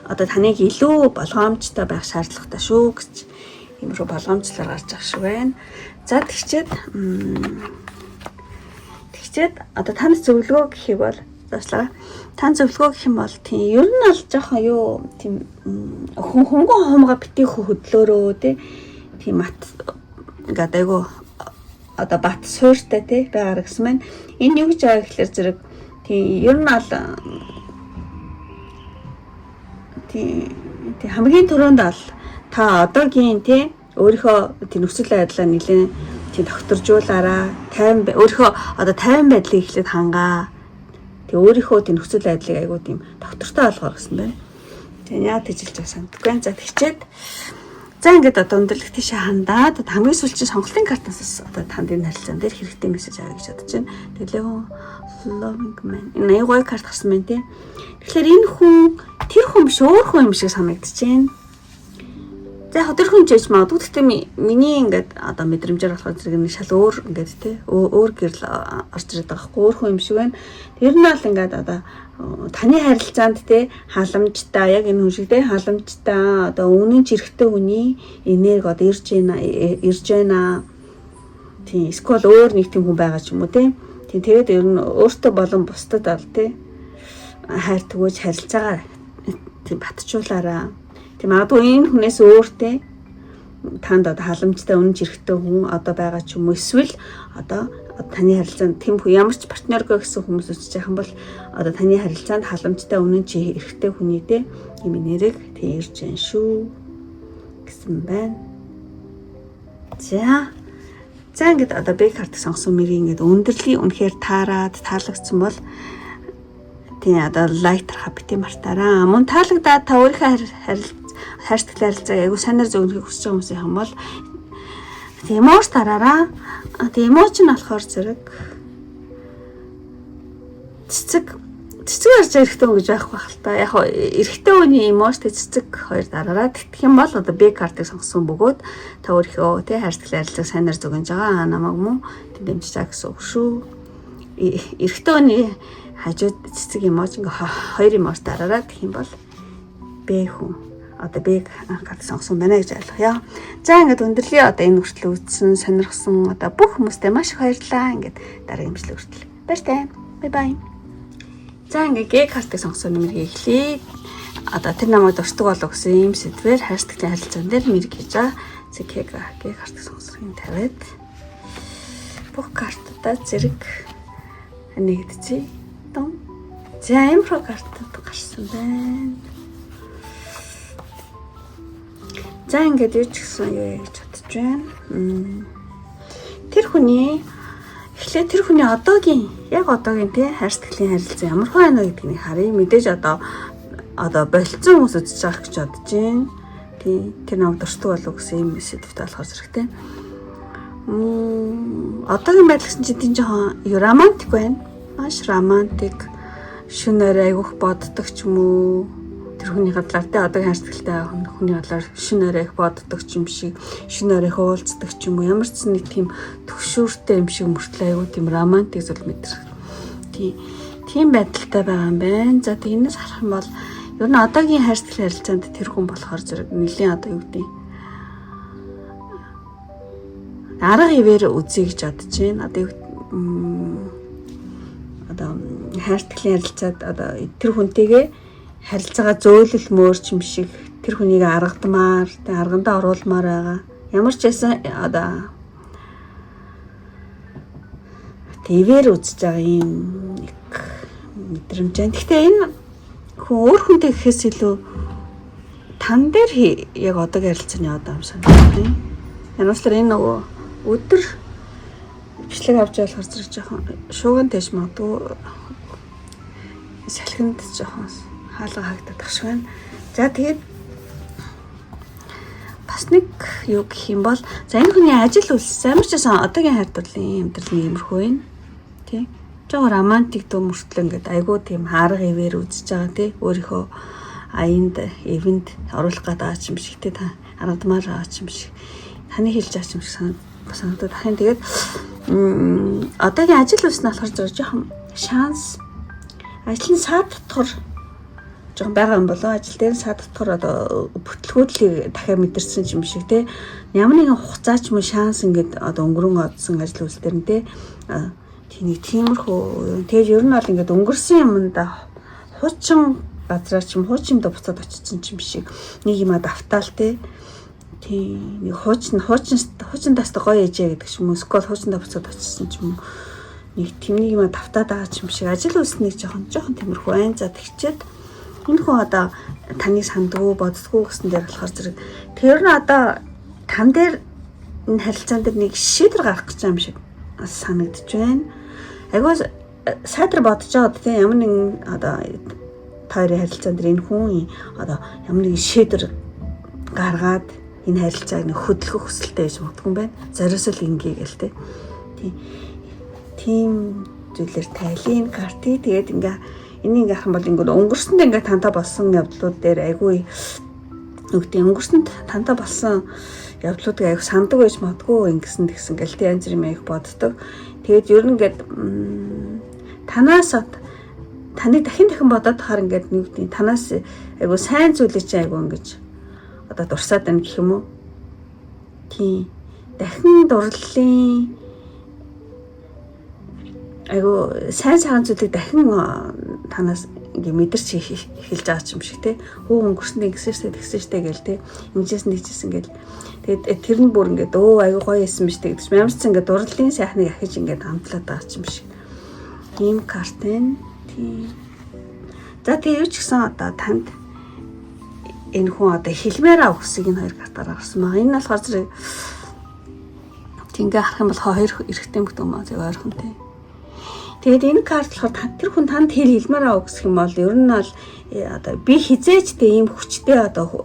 одоо таныг илүү болгоомжтой байх шаардлагатай шүү гэж иймэрхүү болгоомжлоор гарч байгаа шиг байна. За тэгчээд одоо танд зөвлөгөө гэхийг бол заашлаа. Танд зөвлөгөө гэх юм бол тийм ер нь бол жоохон юу тийм хөнгөн хумга бити хөдлөөрөө тий тийм мат ингээд айгу одоо бат суурьтай тий байгаараа гэсэн маань. Энэ юу гэж байгаа гэхэлэр зэрэг тийм ер нь бол тийм хамгийн түрүүнд бол та одоогийн тий өөрийнхөө тийм нөхцөл байдлаа нэлээд тийм докторжуулаараа тайван өөрийнхөө одоо тайван байдлыг эхлээд хангаа. Тэг өөрийнхөө тийм нөхцөл байдлыг айгуу тийм доктортой болгоор гэсэн байна. Тэг яа тэжилж байгаа санагдахгүй байна. За тэгчээд за ингээд одоо өндөрлөх тийшээ хандаад хамгийн сүүлчийн сонголтын картаас одоо танд энэ харилцаан дээр хэрэгтэй мессеж авъя гэж бодож байна. Тэгээ loving man энэ аюу гоё карт гарсан байна тий. Тэгэхээр энэ хүн тэр хүн биш өөр хүн юм шиг санагдаж байна. За яг тэр хүн ч яж магадгүй. Гэхдээ миний ингээд одоо мэдрэмжээр болохоор зэрэг нэг шал өөр ингээд тий өөр гэрэл орж ирээд байгаа хгүй өөр хүн юм шиг байна. Тэр нь бол ингээд одоо таны харилцаанд тий халамжтай яг энэ хүн шиг тий халамжтай одоо үнэн чирэгтэй хүний энерги одоо ирж байна ирж байна. Тий эсвэл өөр нэг тийм хүн байгаа ч юм уу тий. Тий тэгээд ер нь өөртөө болон бусдад бол тий хайр түгэж харилцаагаа тий батжуулаараа. Тэг магадгүй энэ хүнээс өөртөө танд одоо халамжтай үнэн чирэгтэй хүн одоо байгаа ч юм уу эсвэл одоо таны харилцаанд тэм ямар ч партнергүй гэсэн хүмүүс үзэж байгаа юм бол одоо таны харилцаанд халамжтай үнэн чи эрэгтэй хүний те юм нэрэг тэг ирж байна шүү гэсэн байна. За за ингээд одоо Б карт сонгосон мэрийг ингээд өндөрлөгийн үнэхээр таарад таалагдсан бол тийм одоо лайк дарахаа бити мартаараа. Мөн таалагдаад та өөрийнхөө хайр сэтгэлийн харилцааг айгуу сайнаар зөгнөхийг хүсэж байгаа хүмүүс юм бол тийм ууш дараараа. Тийм ууч нь болохоор зэрэг цэцэг цэцэг харж эрэгтэй хүн гэж байхгүй байх л та. Яг хоо эрэгтэй хүний эмош тэ цэцэг хоёр дараараа. Тэгэх юм бол одоо Б картыг сонгосон бөгөөд та өөрийнхөө тэ хайр сэтгэлийн харилцааг сайнаар зөгнөж байгаа. Намайг мөн тэнд дэмжиж байгаа гэсэн үг шүү. Эрэгтэй хүний хажууд цэцэг эмож ингээ хоёр эмош дараараа тэгэх юм бол Б хүн одоо Б карт сонгосон байна гэж ойлгоё. За ингээд өндөрлөе одоо энэ хүртэл үзсэн, сонирхсон одоо бүх хүмүүстээ маш их баярлалаа. Ингээд дараагийн имжлэг хүртэл. Баяртай. Бай бай. За ингээд Г картыг сонгосон нэмэрийг эхлэе. Одоо тэр намайг дуртаг болов гэсэн ийм сэдвээр хайр сэтгэлийн харилцаан дээр мэрэг хийж байгаа. За Г картыг сонгосон юм тавиад бүх картуудаа зэрэг нэгдчихье. Дом. За иймэрхүү картууд гарсан байна. За ингээд юу ч гэсэн юу гэж бодож байна. Тэр хүний эхлээд тэр хүний одоогийн яг одоогийн тий хайр сэтгэлийн харилцаа ямар хөө байна вэ гэдгийг харъя. Мэдээж одоо болцсон хүмүүс үзэж байгаа гэж бодож байна. Тий тэр намайг дуртаг болов гэсэн юм сэдвтэй болохоор зэрэгтэй. Одоогийн байдал гэсэн чинь тийм жоохон юу романтик байна. Маш романтик. Шөнөөр айгүйх боддог ч юм уу. Тэр хүний талаар те одоогийн хайр сэтгэлтэй хүний талаар шинэ орой их боддог ч юм шиг, шинэ орой их уулздаг ч юм уу. Ямар ч нэг тийм төгшөөртэй юм шиг мөртлөө айгүй тийм романтик зүйл мэдрэх. Тийм байдалтай байгаа юм байна. За тэг энэс харах юм бол ер нь одоогийн хайр сэтгэлийн харилцаанд тэр хүн болохоор зэрэг нэлийн одоо юу гэдэг арга ивээр үзье гэж бодож байна. Одоо юу одоо хайр сэтгэлийн харилцаад одоо тэр хүнтэйгээ харилцаагаа зөөлөлмөөр ч юм шиг тэр хүнийг аргадмаар, тэг аргандаа оруулмаар байгаа. Ямар ч байсан одоо тэвэр үзэж байгаа юм нэг мэдрэмж байна. Гэхдээ энэ хүн өөр хүнтэй гэхээс илүү тан дээр яг одоогийн харилцааны одоо юм санагдав. Ямарчлаар энэ нөгөө өдөр бичлэг авч явахаар зэрэг жоохон шууган тэш магадгүй салхинд жоохон хаалга хаагдах шиг байна. За тэгээд бас нэг юу гэх юм бол за энэ хүний ажил үйлс ямар ч байсан одоогийн хайр дурлалын амьдрал нь иймэрхүү байна. Тий. Жоо романтик дүү мөртлөө ингээд айгүй тийм харга ивэр үзэж байгаа тий. Өөрийнхөө аянд эвэнд оруулах гээд байгаа юм шиг тий та аргадмаар байгаа юм шиг. Таны хэлж байгаа юм шиг санагдаад ахын. Тэгээд одоогийн ажил үйлс нь болохоор зөв жоохон шанс ажил нь саад дотор жоохон байгаа юм болоо ажил дээр саад дотор одоо бүтлгүүдлийг дахиад мэдэрсэн юм шиг те ямар нэгэн хугацаа ч юм уу шанс ингээд одоо өнгөрөн одсон ажил үйлс дээр нь те тийм нэг тиймэрхүү. Тэгээд ер нь бол ингээд өнгөрсөн юмдаа хуучин газраар ч юм хуучин юмдаа буцаад очсон юм шиг нэг юма давтаал те тийм нэг хуучин хуучин хуучиндаас гоё ээжээ гэдэг ч юм уу скол хуучиндаа буцаад очсон ч юм уу нэг тийм нэг юма давтаад байгаа ч юм шиг ажил үйлс нэг жоохон жоохон тиймэрхүү байна. За тэгчээд энэ хүн одоо таныг сандгүй боддгоо гэсэн дээр болохоор зэрэг тэр нь одоо тан дээр энэ харилцаан дээр нэг шийдвэр гаргах гэж юм шиг санагдаж байна. Айгүй сайтар бодож байгаа тийм ямар нэгэн одоо та хоёрын харилцаан дээр энэ хүн одоо ямар нэгэн шийдвэр гаргаад энэ харилцааг нэг хөдөлгөх хүсэлтэй байж магадгүй юм байна. Зориосол ингээ гэл те. Тийм зүйлээр тайлын картыг тэгээд ингээ энийг ингээ харах юм бол ингээ өнгөрсөнд ингээ тантай болсон явдлууд дээр айгүй нүгтээ өнгөрсөнд тантай болсон явдлуудыг айгүй сандаг байж магадгүй ингэсэн тэгсэн гэл те янз бүрийн их боддог. Тэгээд ер нь ингээд танаас таныг дахин дахин бодоод тахаар ингээд нүгтээ танаас айгүй сайн зүйлийг чи айгүй ингэж одоо дурсаад байна гэх юм уу? Тийм. Дахин дурлалын айгу сайн сайхан зүйлийг дахин танаас ингээ мэдэрч эхэлж байгаа юм шиг те. Хүү өнгөрсөнд ингэсэн штэ тэгсэн штэ гэл те. Ингэжсэн тэгжсэн гэл. Тэгээд тэр нь бүр ингээд өө айгу гоё исэн биз гэдэг чинь ямар ч ингээ дурлалын сайхныг ахиж ингээд амтлаад байгаа юм шиг. Ийм карт байна. Тийм. За тэгээ юу ч гэсэн одоо танд энэ хүн одоо хэлмээр авах хүсийг энэ хоёр картаар гаргасан байгаа. Энэ нь болохоор зэрэг тингээ харах юм бол хоёр эрэгтэй хүмүүс юм аа зөв ойрхон тий. Тэгээд энэ карт болохоор тэр хүн танд хэл хэлмээр авах гэх юм бол ер нь бол одоо би хизээч тэ ийм хүчтэй одоо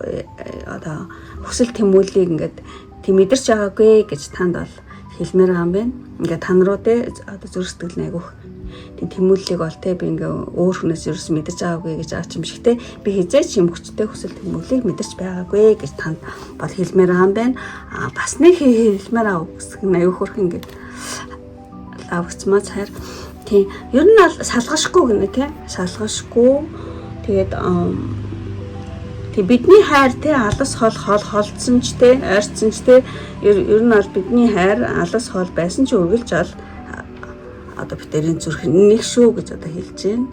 одоо хүсэл тэмүүллийг ингээд тийм мэдэрч байгаагүй гэж танд бол хэлмээр байгаа юм байна. Ингээд тан руу те одоо зүрх сэтгэл нь айгүйх тийм тэмүүллийг бол те би ингээ өөр хүнээс ерөөс мэдэрч байгаагүй гэж байгаа юм шиг те би хизээч юм хүчтэй хүсэл тэмүүллийг мэдэрч байгаагүй гэж танд бол хэлмээр байгаа юм байна. А бас нэг хэлмээр авах гэсэн нь аюу хөрх ингээд авагдсмаа цаар. Тийм. Ер нь бол салгашгүй гинэ тий. Салгашгүй. Тэгээд тий бидний хайр тий алас хол хол холдсон ч тий ойрцсон ч тий ер нь бол бидний хайр алас хол байсан ч үргэлж бол одоо битэрийн зүрх нэг шүү гэж одоо хэлж байна.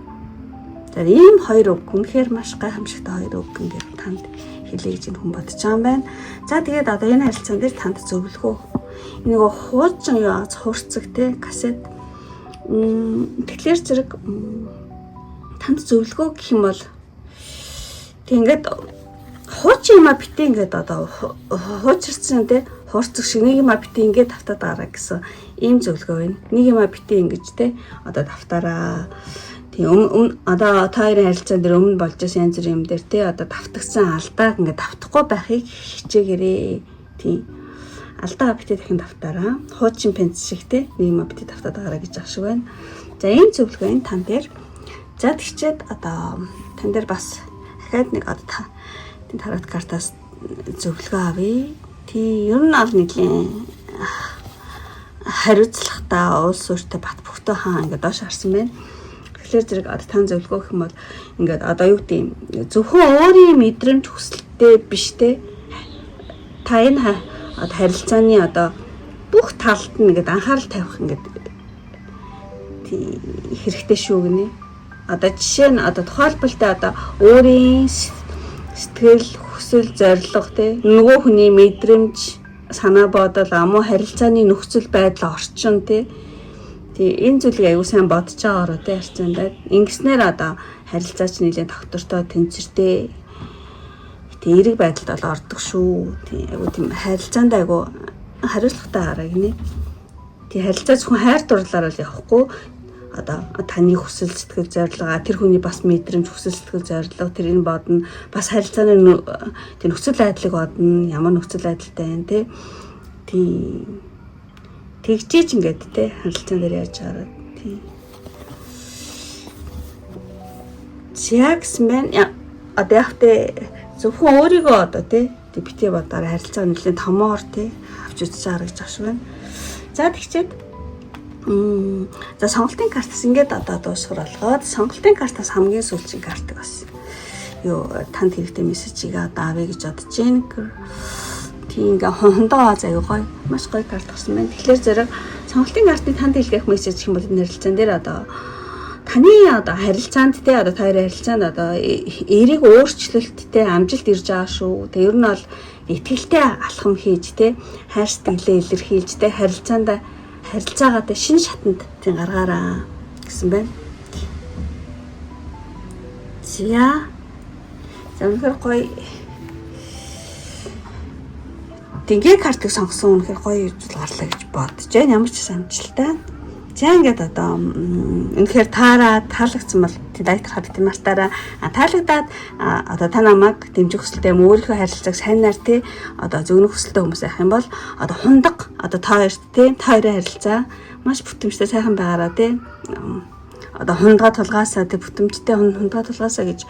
За ийм хоёр үг үнэхээр маш гайхамшигтай хоёр үг ингээд танд хэлье гэж энэ хүн бодож байгаа юм байна. За тэгээд одоо энэ харилцаан дээр танд зөвлөгөө. Энийг хуучин юу хуурцаг те кассет. Тэгэхээр зэрэг танд зөвлөгөө гэх юм бол тэг ингээд хуучин юма битээ ингээд одоо хуучирсан те хуурцаг шиг нэг юма битээ ингээд тавтаад байгаараа гэсэн ийм зөвлөгөө байна. Нэг юма битээ ингэж те одоо тавтаараа. Тийм одоо та хоёрын харилцаан дээр өмнө болж байсан янз бүрийн юм дээр те одоо тавтагдсан алдааг ингээд тавтахгүй байхыг хичээгээрээ. Тийм. Алдаа битээ дахин тавтаараа. Хуучин пенс шиг те нэг юма битээ тавтаад байгаараа гэж ах шиг байна. За ийм зөвлөгөө энэ тан дээр. За тэгчээд одоо тан дээр бас Дахиад нэг одоо та тийм тарот картаас зөвлөгөө авъя. Тий, ер нь бол нэгэн хариуцлагатай улс өртөө бат бөхтөө хаан ингээд доош харсан байна. Тэгэхээр зэрэг одоо тань зөвлөгөө гэх юм бол ингээд одоо юу гэдэг юм зөвхөн өөрийн мэдрэмж хүсэлттэй биш те. Та энэ одоо харилцааны одоо бүх талд нь ингээд анхаарал тавих ингээд хэрэгтэй шүү гинэ. Одоо жишээ нь одоо тухайлбал та одоо өөрийн сэтгэл, хүсэл, зорилго те нөгөө хүний мэдрэмж, санаа бодол, амуу харилцааны нөхцөл байдал, орчин те. Тий энэ зүйлийг аягүй сайн бодож байгаараа те харьцаанд. Ингэснээр одоо харилцаач нэлээд доктортой тэнцвэртэй тий эерэг байдалд бол ордог шүү. Тий аягүй тийм харилцаанд аягүй хариуцлагатай хараа гинэ. Тий харилцаа зөвхөн хайр дурлалаар л явахгүй одоо таны хүсэл сэтгэл зорилго тэр хүний бас мэдрэмж хүсэл сэтгэл зорилго тэр энэ бодно бас харилцааны тэр нөхцөл байдлыг бодно ямар нөхцөл байдалтай байна те тий тэгжээч ингээд те харилцаан дээр яаж хараад тий За гэсэн байна. Одоо яг те зөвхөн өөрийгөө одоо те битгий бодоор харилцаа нэлээд томоор те авч үзэж байгаа гэж шиг байна. За тэгчээд за сонголтын картаас ингээд одоо дуусгар болгоод сонголтын картаас хамгийн сүүлчийн картыг бас юу танд хэрэгтэй мессежийг одоо авъя гэж бодож байна. Тийм ингээ хундаа заяа гоё маш гоё карт гарсан байна. Тэгэхээр зэрэг сонголтын картны танд илгээх мессеж гэх юм бол энэ харилцаан дээр одоо таны одоо харилцаанд те одоо та хоёрын харилцаанд одоо эерэг өөрчлөлттэй амжилт ирж байгаа шүү. Тэг ер нь бол итгэлтэй алхам хийж те хайр сэтгэлээ илэрхийлж те харилцаанд харилцаагаа те шинэ шатанд тийм гаргаараа гэсэн байна. За. За үнэхээр гоё Дингээ картыг сонгосон үнэхээр гоё зүйл гарлаа гэж бодож байна. Ямар ч амжилттай. За ингээд одоо үнэхээр таараа таалагдсан бол лайк дарахад битгий мартаарай. Таалагдаад одоо та намайг дэмжих хүсэлтэй юм өөрийнхөө харилцааг сайнаар тий одоо зөгнөх хүсэлтэй хүмүүс байх юм бол одоо хундаг одоо та хоёрт тий та хоёрын харилцаа маш бүтэмжтэй сайхан байгаараа тий одоо хундгаа тулгаасаа тий бүтэмжтэй хундгаа тулгаасаа гэж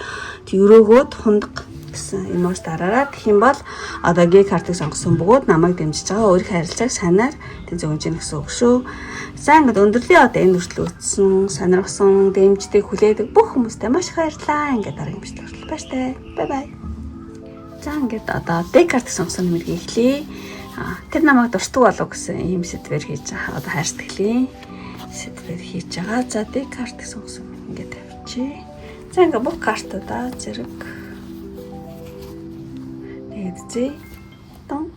өрөөгөөд хундаг гэсэн эмош дараараа. Тэгэх юм бол одоо Г картыг сонгосон бөгөөд намайг дэмжиж байгаа өөрийнхөө харилцааг санаар тэн зөвгөж гин гэсэн үг шүү. За ингээд өндөрлөлийн одоо энэ хүртэл үзсэн, сонирхсон, дэмждэг, хүлээдэг бүх хүмүүстээ маш их баярлалаа. Ингээд дараагийн бичлэг хүртэл баяртай. Бай бай. За ингээд одоо Д картыг сонгосон нэмэрийг эхлэе. Тэр намайг дуртаг болов гэсэн ийм сэдвэр хийж байгаа. Одоо хайр сэтгэлийн сэдвэр хийж байгаа. За Д картыг сонгосон ингээд тавьчих. За ингээд бүх картуудаа зэрэг тэгээд зээ. Дон.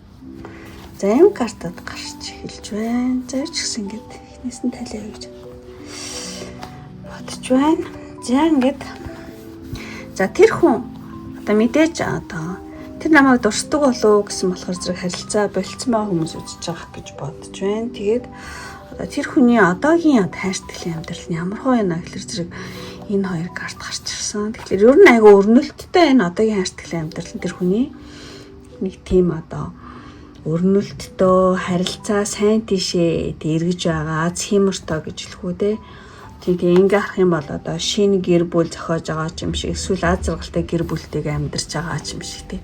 За юм картад гарч эхэлж байна. За ч гэсэн ингээд эхнээс нь талиа гэж бодож байна. За ингээд за тэр хүн одоо мэдээж одоо тэр намайг дурсдаг болов гэсэн болохоор зэрэг харилцаа болцсон байгаа хүмүүс үзэж байгаа гэж бодож байна. Тэгээд одоо тэр хүний одоогийн хайр сэтгэлийн амьдрал нь ямар хөө байна гэхэлэр зэрэг энэ хоёр карт гарч ирсэн. Тэгэхээр ер нь айгүй өрнөлттэй энэ одоогийн хайр сэтгэлийн амьдрал нь тэр хүний нэг тийм одоо өрнөлттэй харилцаа сайн тийшээ эргэж байгаа цимэртоо гэж хэлэх үү те. Тийм ингээ харах юм бол одоо шинэ гэр бүл зохиож байгаа ч юм шиг эсвэл аз жаргалтай гэр бүлтэйгээ амьдарч байгаа ч юм шиг те.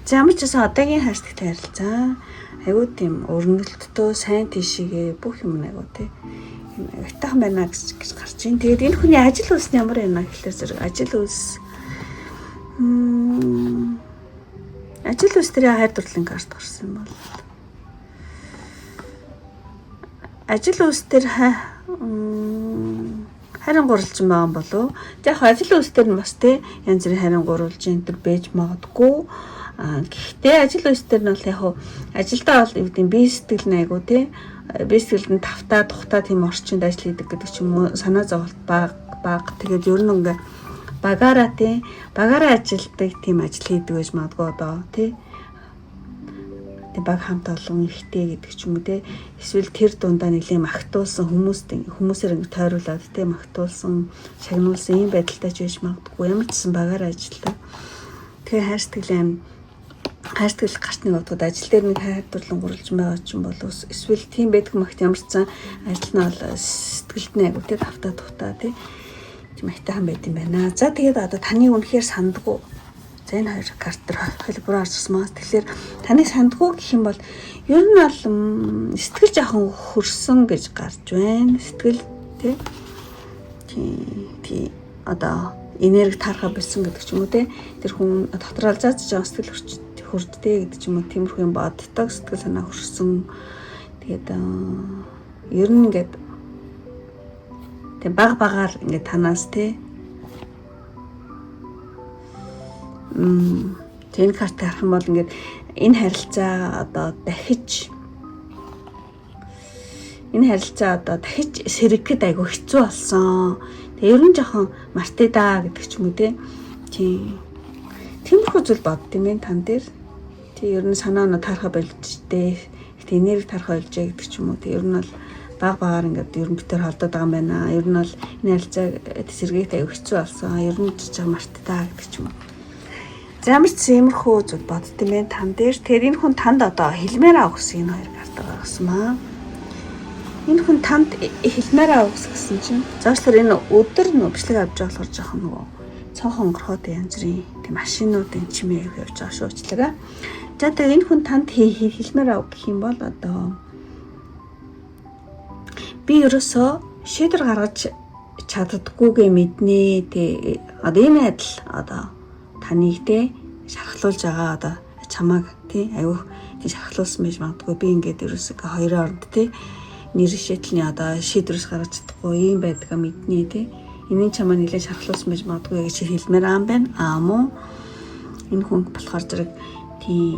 За ямар ч гэсэн одоогийн хайр сэтгэлийн харилцаа айгүй тийм өрнөлттэй сайн тийшээгээ бүх юм айгүй те. Утаахан байна гэж гарч ийн. Тэгээд энэ хүний ажил үйлс нь ямар байна гэхлээр зэрэг ажил үйлс ажил үйлс дээр хайр дурлалын карт гарсан юм бол ажил үйлс дээр харин гурвалжин байгаа юм болов. За яг ажил үйлс дээр нь бас те янз бүрийн харин гурвалжин энэ төр байж магадгүй. Гэхдээ ажил үйлс дээр нь бол яг ажилдаа бол юу гэдэг бие сэтгэл нь айгу те бие сэтгэлд нь тавтаа тухтаа тийм орчинд ажил хийдэг гэдэг ч юм уу санаа зовлт баг баг тэгээд ер нь ингээ багаараа тий багаараа ажилтдаг тийм ажил хийдэг байж магадгүй одоо тий тэг баг хамт олон ихтэй гэдэг ч юм уу те эсвэл тэр дундаа нэлийн магтуулсан хүмүүст хүмүүсээр ингэ тойруулаад те магтуулсан шагнуулсан ийм байдалтай ч байж магадгүй ямар ч гэсэн багаараа ажилладаг. Тэгэхээр хайр сэтгэлийн хайр сэтгэл гарч нэг бодоход ажил дээр нэг хайр дурлан гурвалжин байгаа ч юм болов эсвэл тийм байдаг магт ямар ч сан ажил нь бол сэтгэлд нь айгуу те тавтаа тухтаа те Тийм айтайхан байт юм байна. За, тэгээд одоо таны үнэхээр сандгүй. За, энэ хоёр карт дээр холбороо орсон маа. Тэгэхээр таны сандгүй гэх юм бол ер нь бол сэтгэл жоохон хөрсөн гэж гарч байна. Сэтгэл тий. Тий. Одоо энерги таархаа болсон гэдэг ч юм уу те. Тэр хүн дотроо зааж жоохон сэтгэл хөрч хөрдтэй гэдэг ч юм уу, тиймэрхүү юм боддог, сэтгэл санаа хөрсөн. Тэгээд ер нь ингээд тэг баг багаар ингээд танаас те энэ карт харах юм бол ингээд энэ харилцаа одоо дахиж энэ харилцаа одоо дахиж сэргэхэд айгүй хэцүү болсон. Тэгээ ер нь жоохон мартаа да гэдэг ч юм уу те. Тийм. Тиймэрхүү зүйл бодд юм байна тан дээр. Тий, ер нь санаа оноо таархаа болжтэй. Гэтэ энерги таархаа болжээ гэдэг ч юм уу. Тий, ер нь бол баг багаар ингээд ер нь битэр холдоод байгаа юм байна. Ер нь бол энэ харилцаа сэргэхэд айгүй хэцүү болсон. Ер нь жижиг мартаа гэдэг ч юм уу. За, ямар ч иймэрхүү зүйл бодд юм байна тан дээр. Тэгэхээр энэ хүн танд одоо хэлмээр аа гэсэн энэ хоёр карт гаргасан маа. Энэ хүн танд хэлмээр аа гэсэн чинь зоочлоор энэ өдөр нөө бичлэг авч байгаа болохоор жоохон нөгөө цонхон онгорхоод янз бүрийн тийм машинуудын чимээ явж байгаа шүү, уучлаарай. За, тэгээ энэ хүн танд хэлмээр аа гэх юм бол одоо би ерөөсөө шийдвэр гаргаж чаддгүйгээ мэднэ. Тэ одоо энэ адил одоо таныг те шархлуулж байгаа, одоо чамааг тий аюу тий шархлуулсан байж магадгүй. Би ингээд ерөөсөө хоёрын оронд тий нэр шийдэлний одоо шийдвэрс гаргаж чадахгүй юм байдгаа мэднэ тий. Энэ чамаа нэлээд шархлуулсан байж магадгүй гэж хэлмээр аам байна. Аа, мөн энэ хүн болохоор зэрэг тий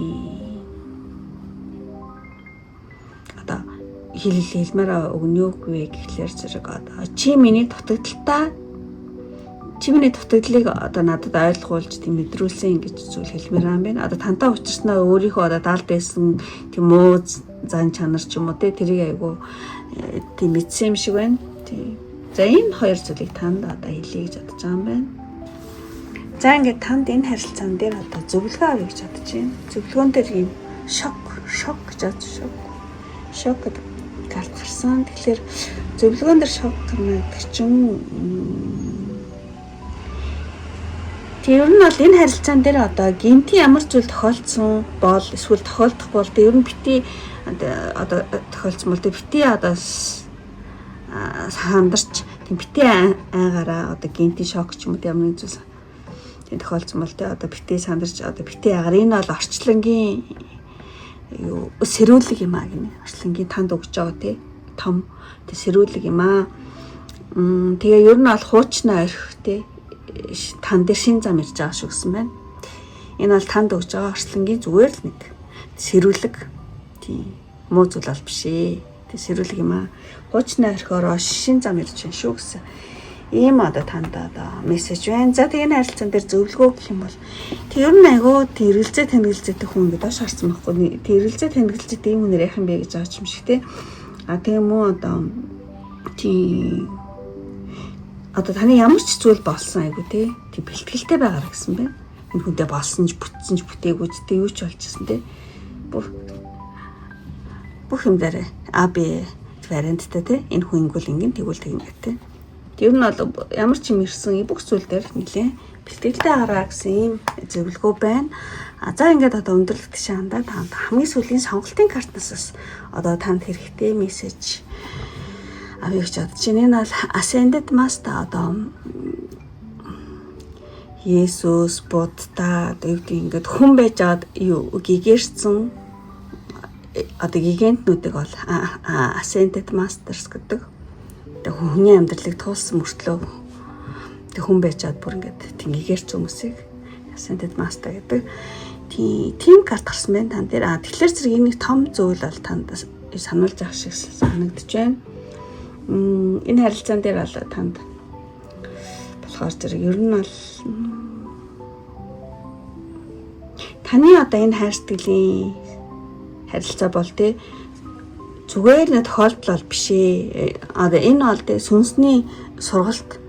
одоо хэлмээр өгнө юу вэ гэхлээр зэрэг одоо чи миний дутагдaltaа, чи миний дутагдлыг одоо надад ойлгуулж тийм мэдрүүлсэн гэж зүйл хэлмээр юм байна. Одоо тантай учирснаа өөрийнхөө одоо далд байсан тийм муу зан чанар ч юм уу те, тэрийг айгу тийм мэдсэн юм шиг байна. Тийм. За, энэ хоёр зүйлийг танд одоо хэлье гэж бодож байгаа юм байна. За, ингээд танд энэ харилцаан дээр одоо зөвлөгөө авъя гэж бодож байна. Зөвлөгөөн дээр ийм шок шок гэж бодож, шок шок гэдэг карт гарсан. Тэгэхээр зөвлөгөөн дээр шок гарна гэдэг чинь тэр нь бол энэ харилцаан дээр одоо гинти ямар зүйл тохиолдсон бол эсвэл тохиолдох бол ер нь бити одоо тохиолдсон бол бити одоо сандарч тийм бити айгаараа, одоо гинти шок ч юм уу ямар нэг зүйл тийм тохиолдсон бол те одоо бити сандарч одоо бити айгаар, энэ бол орчлонгийн юу сэрүүлэг юм а гинэ. Орчлонгийн танд өгч байгаа те том тэ сэрүүлэг юм аа. Тэгээ ер нь бол хуучнаа орхих те тан дээр шин зам ирж байгаа шүү гэсэн байна. Энэ бол танд өгч байгаа орчлонгийн зүгээр л нэг сэрүүлэг. Тийм муу зүйл бол биш ээ. Тэг сэрүүлэг юм аа. Хуучнаа орхиороо шин зам ирж байна шүү гэсэн. Ийм одоо танд одоо мессеж байна. За, тэгээ энэ харилцаан дээр зөвлөгөө гэх юм бол тэг ер нь айгүй тэрэлзээ тэнэгэлзээтэй хүн ингээд доош харсан байхгүй. Тэрэлзээ тэнэгэлзээтэй ийм хүнээр яах юм бэ гэж байгаа юм шиг те. А тийм үү, одоо тийм одоо таны ямар ч зүйл болсон айгүй те. Тэг бэлтгэлтэй байгаарай гэсэн байна. Энэ хүнтэй болсон ч, бүтсэн ч, бүтээгүй ч те, юу ч болчихсон те. Бүх бүх юм дээр А Б варианттай те. Энэ хүн ингэвэл ингэн, тэгвэл тэгнэ те. Тэр нь бол ямар ч юм ирсэн бүх зүйл дээр нэлээ бэлтгэлтэй гараа гэсэн ийм зөвлөгөө байна. А за, ингээд одоо өндөрлөх тийш хандаа танд хамгийн сүүлийн сонголтын картнаас бас одоо танд хэрэгтэй мессеж авъя гэж бодож байна. Энэ бол Ascended Master, одоо Есүс, Будда, одоо юу гэдэг, ингээд хүн байж аваад юу гэгэрсэн одоо гигантнуудыг бол Ascended Masters гэдэг. Тэгээ хүний амьдралыг туулсан мөртлөө тэг хүн байж чад бүр ингээд тийм гэгэрч хүмүүсийг Ascended Master гэдэг. Тийм карт гарсан байна тан дээр. А тэгэхээр зэрэг энэ нэг том зүйл бол танд сануулж авах шиг санагдаж байна. Энэ харилцаан дээр бол танд болохоор зэрэг ер нь бол таны одоо энэ хайр сэтгэлийн харилцаа бол тий зүгээр нэг тохиолдол бол биш ээ. Одоо энэ бол тий сүнсний сургалт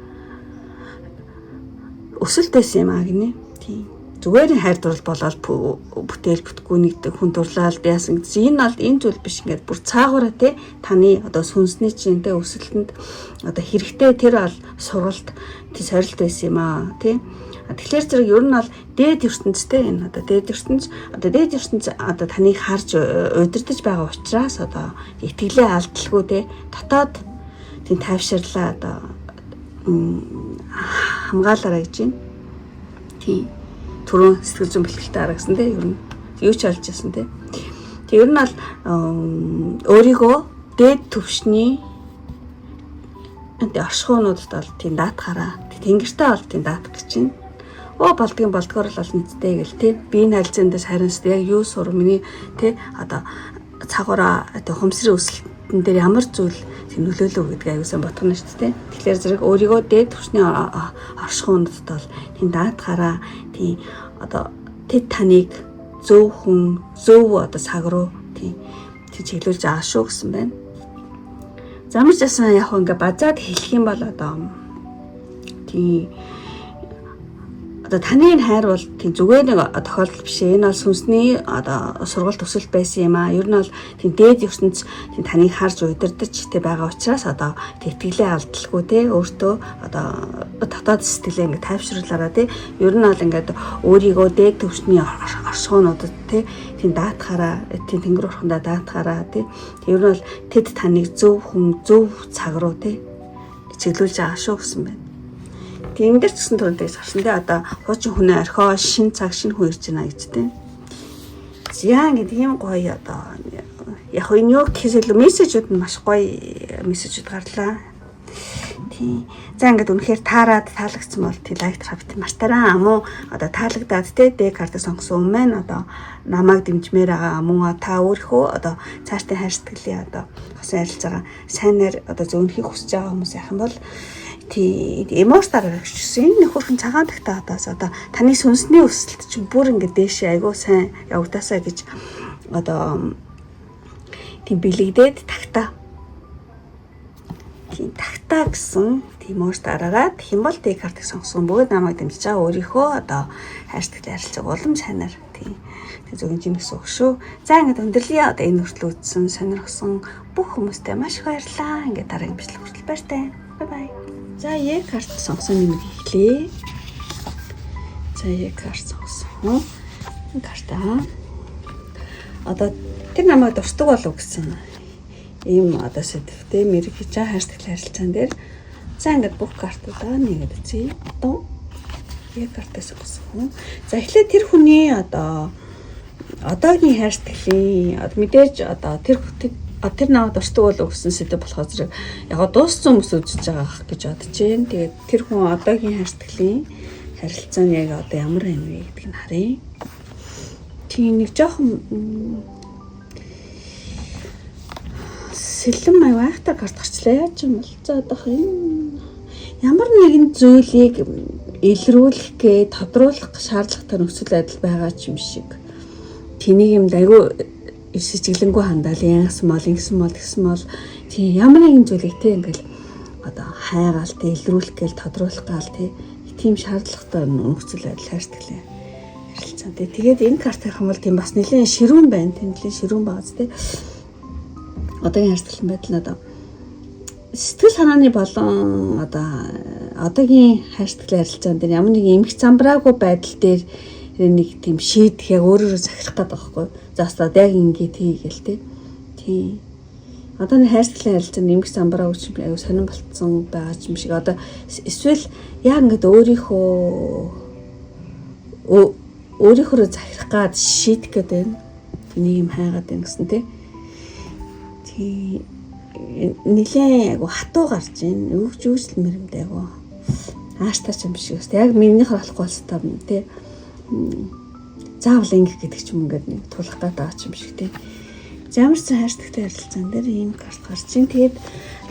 өсөлт байсан юм а гинэ. Тийм. Зүгээр хайр дурлал болоод бүтээл бүтггүй нэг хүн дурлал яасан гэсэн. Энэ бол энэ зүйл биш, ингээд бүр цаагаараа те таны одоо сүнсний чинь те өсөлтөнд одоо хэрэгтэй тэр бол сургалт, тэр сорилт байсан юм аа тий. Тэгэхээр зэрэг ер нь бол дээд ертөнцтэй энэ одоо дээд ертөнц одоо дээд ертөнц одоо таныг харж удирдах байгаа учраас одоо итгэлээ алдалгүй те дотоод тийм тайвширлаа одоо хамгаалаарай гэж байна. Тийм. Түрүүн сэтгэл зүйн бэлтгэлтэй харагдсан те, ер нь юу ч олж ясан те. Тэг ер нь бол өөрийгөө дээд төвшний оршихуунуудад бол тийм даатгаараа, тэнгэртэй бол тийм даатгах гэж байна. Оо, болдгийн болдгоор л бол мэдтэй гэл тий. Би энэ харилцаан дээр харин яг юу сур миний тий одоо цагаараа одоо хумсрын өсөлтөн дээр ямар зүйл тийм нөлөөлөв гэдгийг аюулсан бодгоно шүү дээ. Тэгэхээр зэрэг өөрийгөө дээд түвшний оршихуйнуудад бол тийм даатгаараа, тийм одоо тэд таныг зөв хүн, зөв одоо цаг руу тийм чиглүүлж байгаа шүү гэсэн байна. Замарч ясан яг ингээ базаад хэлэх юм бол одоо тийм одоо таны энэ хайр бол тийм зүгээр нэг тохиолдол биш ээ. Энэ бол сүнсний одоо сургалт, өсөлт байсан юм аа. Ер нь бол тийм дээд ертөнц тийм таныг харж удирдах тэ байгаа учраас одоо итгэлээ алдалгүй те өөртөө одоо дотоод сэтгэлээ ингээд тайвшруулаараа те. Ер нь бол ингээд өөрийгөө дээд төвшний оршихуйнуудад те тийм даатгаараа, тийм тэнгэр бурхандаа даатгаараа те. Ер нь бол тэд таныг зөв хүн, зөв цаг руу те чиглүүлж байгаа шүү гэсэн байна. Тийм дээр ч гэсэн түрүүнтэй гарсан те, одоо хуучин хүнээ орхио, шин цаг, шин хүн ирж байна гэж те. За, ингээд ийм гоё одоо яг энэ юу гэхээс илүү мессежүүд нь маш гоё мессежүүд гарлаа. Тийм. За, ингээд үнэхээр таарад таалагдсан бол тий like дарах бит мартаарай. Мөн одоо таалагдаад те D картыг сонгосон хүмүүс маань одоо намайг дэмжмээр байгаа, мөн та өөрийнхөө одоо цаашдын хайр сэтгэлийн одоо хосын харилцаагаа сайнаар одоо зөөнөхийг хүсэж байгаа хүмүүс яах юм бол тий эмоц дараагчсэн. Энэ нөхөрхөн цагаан тагтаа одоос одоо таны сүнсний өсөлт чинь бүр ингээд дээшээ айгуу сайн явагдаасаа гэж одоо тийм бэлэгдээд тагтаа. Тийм тагтаа гэсэн тийм өөрт дараараа. Тэгэх юм бол Д картыг сонгосон бөгөөд намайг дэмжиж байгаа өөрийнхөө одоо хайр сэтгэл харилцааг улам сайнаар тийм зөвгөнж ийн гэсэн үг шүү. За, ингээд өндөрлөе. Одоо энэ хүртэл үзсэн, сонирхсон бүх хүмүүстээ маш их баярлалаа. Ингээд дараагийн бичлэг хүртэл баяртай. Bye bye. За, Е карт сонгосон нэмэр хийлээ. За, Е карт сонгосон. Карта. Одоо тэр намайг дуртаг болов гэсэн ийм одоо сэдвтэй мэрэгж хайр сэтгэл харилцаан дээр. За, ингээд бүх картуудаа нэгэд үзье. Одоо Е картыг сонгосон. За, эхлээд тэр хүний одоо одоогийн хайр сэтгэлийн одоо мэдээж одоо тэр тэр намайг дуртаг болов гэсэн сэдв болохоор зэрэг яг дууссан хүмүүс үзэж байгаа гэж бодож байна. Тэгээд тэр хүн одоогийн хайр сэтгэлийн харилцаа нь яг одоо ямар юм бэ гэдгийг нь харъя. Тийм нэг жоохон сэлэм маяг айхтар карт гарчлаа. Яаж юм бол? За, одоох энэ ямар нэгэн зүйлийг илрүүлэх гээ тодруулах шаардлагатай нөхцөл байдал байгаа ч юм шиг. Тэнийг юм айгүй сэжиглэнгүү хандаал, янгасан бол, ингэсэн бол, тэгсэн бол, тийм ямар нэгэн зүйлийг те ингээл одоо хайгаал те, илрүүлэх гээл, тодруулах гаал те, тийм шаардлагатай нөхцөл байдал хайр сэтгэлээ харилцаа те. Тэгээд энэ карт харах юм бол тийм бас нэлээд ширүүн байна, тийм нэлээд ширүүн байгаа те. Одоогийн хайр сэтгэлийн байдал нь одоо сэтгэл санааны болон одоо одоогийн хайр сэтгэлийн харилцаан дээр ямар нэгэн эмх замбраагүй байдал дээр нэг тийм шийдэх яг өөрөөрөө захирах гэдэг байгаа байхгүй. За, өстө яг ингэ тийгээл те. Тийм. Одоо нэг хайр сэтгэлийн харилцаанд эмх замбраагүй ч аюу сонирн болцсон байгаа ч юм шиг. Одоо эсвэл яг ингээд өөрийнхөө захирах гад шийдэх гэдэг байна. Нэг юм хайгаад байна гэсэн те. Тийм. Нилээн айгу хатуу гарч ийн. Өгч өгч л мөрөмд айгу ааштай ч юм шиг. Яг минийхэр болохгүй болстой тий. Заавал ингэх гэдэг ч юм, ингээд нэг тулах гээд байгаа ч юм шиг тий. Ямар ч хайр сэтгэлийн харилцаан дээр ийм карт гарч ийн. Тэгээд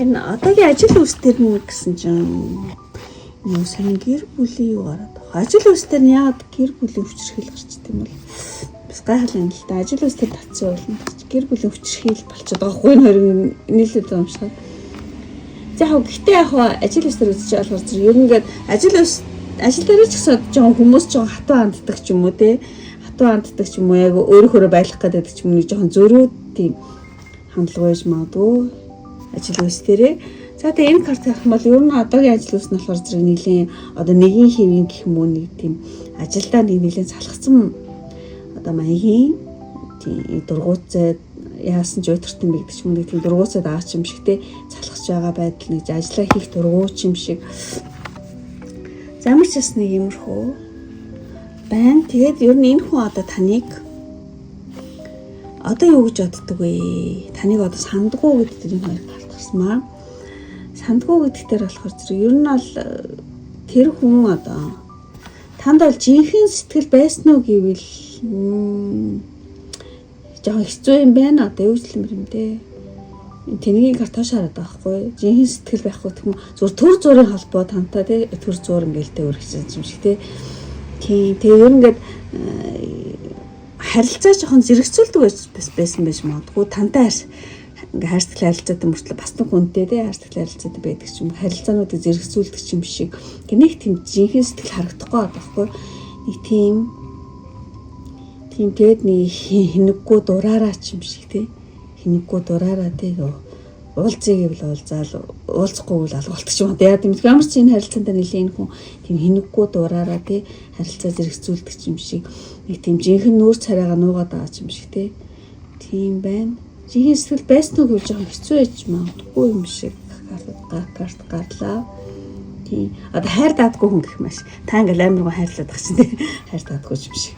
энэ одоогийн ажил үйлс дээр нь гэсэн чинь юу сонин гэр бүлийн юу гараад байгаа. Ажил үйлс дээр нь яагаад гэр бүлийн хүчирхийл гарч идэм бол бас гайхал юм л да. Ажил үйлс дээр татсан болно. Гэр бүлийн хүчирхийл болчиход байгаа хгүй, энэ хоёрын нийлээд уншихад. За, яг гэхдээ яг ажил үйлс дээр үзэж болохоор зэрэг ер нь ингээд ажил үйлс Ажил дээр ч гэсэн жоохон хүмүүс жоохон хатуу ханддаг ч юм уу те. Хатуу ханддаг ч юм уу, яг өөрөөхөө байлгах гэдэг ч юм уу, жоохон зөрүү тийм хандлага байж магадгүй ажил үйлс дээрээ. За, тэгээ энэ карт харах юм бол ер нь одоогийн ажил үйлс нь болохоор зэрэг нэлийн одоо нэгийн хэвийн гэх юм уу, нэг тийм ажилдаа нэг нэлийн салгацсан одоо маягийн тийм дургуутсай яасан ч уйтартай юм бэ гэдэг ч юм уу, нэг тийм дургуутсай аач юм шиг те, салгаж байгаа байдал, нэг ажиллаа хийх дургуйч юм шиг. Замар ч бас нэг иймэрхүү байна. Тэгээд ер нь энэ хүн одоо таныг одоо юу гэж боддог вэ? Таныг одоо сандгуу гэдэг энэ хоёр карт гарсан маа. Сандгуу гэдэг дээр болохоор зэрэг ер нь бол тэр хүн одоо танд бол жинхэнэ сэтгэл байсан уу гэвэл жоохон хэцүү юм байна. Одоо юу ч юм юм те. Тэнгийн карт тоош хараад байгаа байхгүй. Жинхэнэ сэтгэл байхгүй гэх юм. Зүгээр төр зургийн холбоо тантай те, төр зур ингээл те өргөсөн юм шиг те. Тийм. Тэгээ ер нь ингээд харилцаа жоохон зэрэгцүүлдэг байсан байж магадгүй. Тантай ингээ хайрцаг харилцаатай мөртлөө бас нэг хүнтэй те хайрцаг харилцаатай байдаг ч юм, харилцаануудыг зэрэгцүүлдэг юм шиг. Тэг нэг тийм жинхэнэ сэтгэл харагдахгүй байгаа байхгүй. Нэг тийм тэгээд нэг хинэггүй дураараа ч юм шиг те. Хинэггүй дураараа те, уулзъя гэвэл уулзаал, уулзахгүй бол алга болчих юм. Яг тийм ямар ч энэ харилцаанд нэлийн энэ хүн тийм хинэггүй дураараа те харилцаа зэрэгцүүлдэг юм шиг, нэг тийм жинхэнэ нүүр царайгаа нуугаад байгаа юм шиг те. Тийм байна. Жинхэнэ сэтгэл байсан уу гэвэл жоохон хэцүү байж магадгүй юм шиг карт гарлаа. Тийм. Одоо хайр даадгүй хүн гэх маш. Та ингээл амар гоо хайрлаад байгаа чинь те. Хайр даадгүй юм шиг.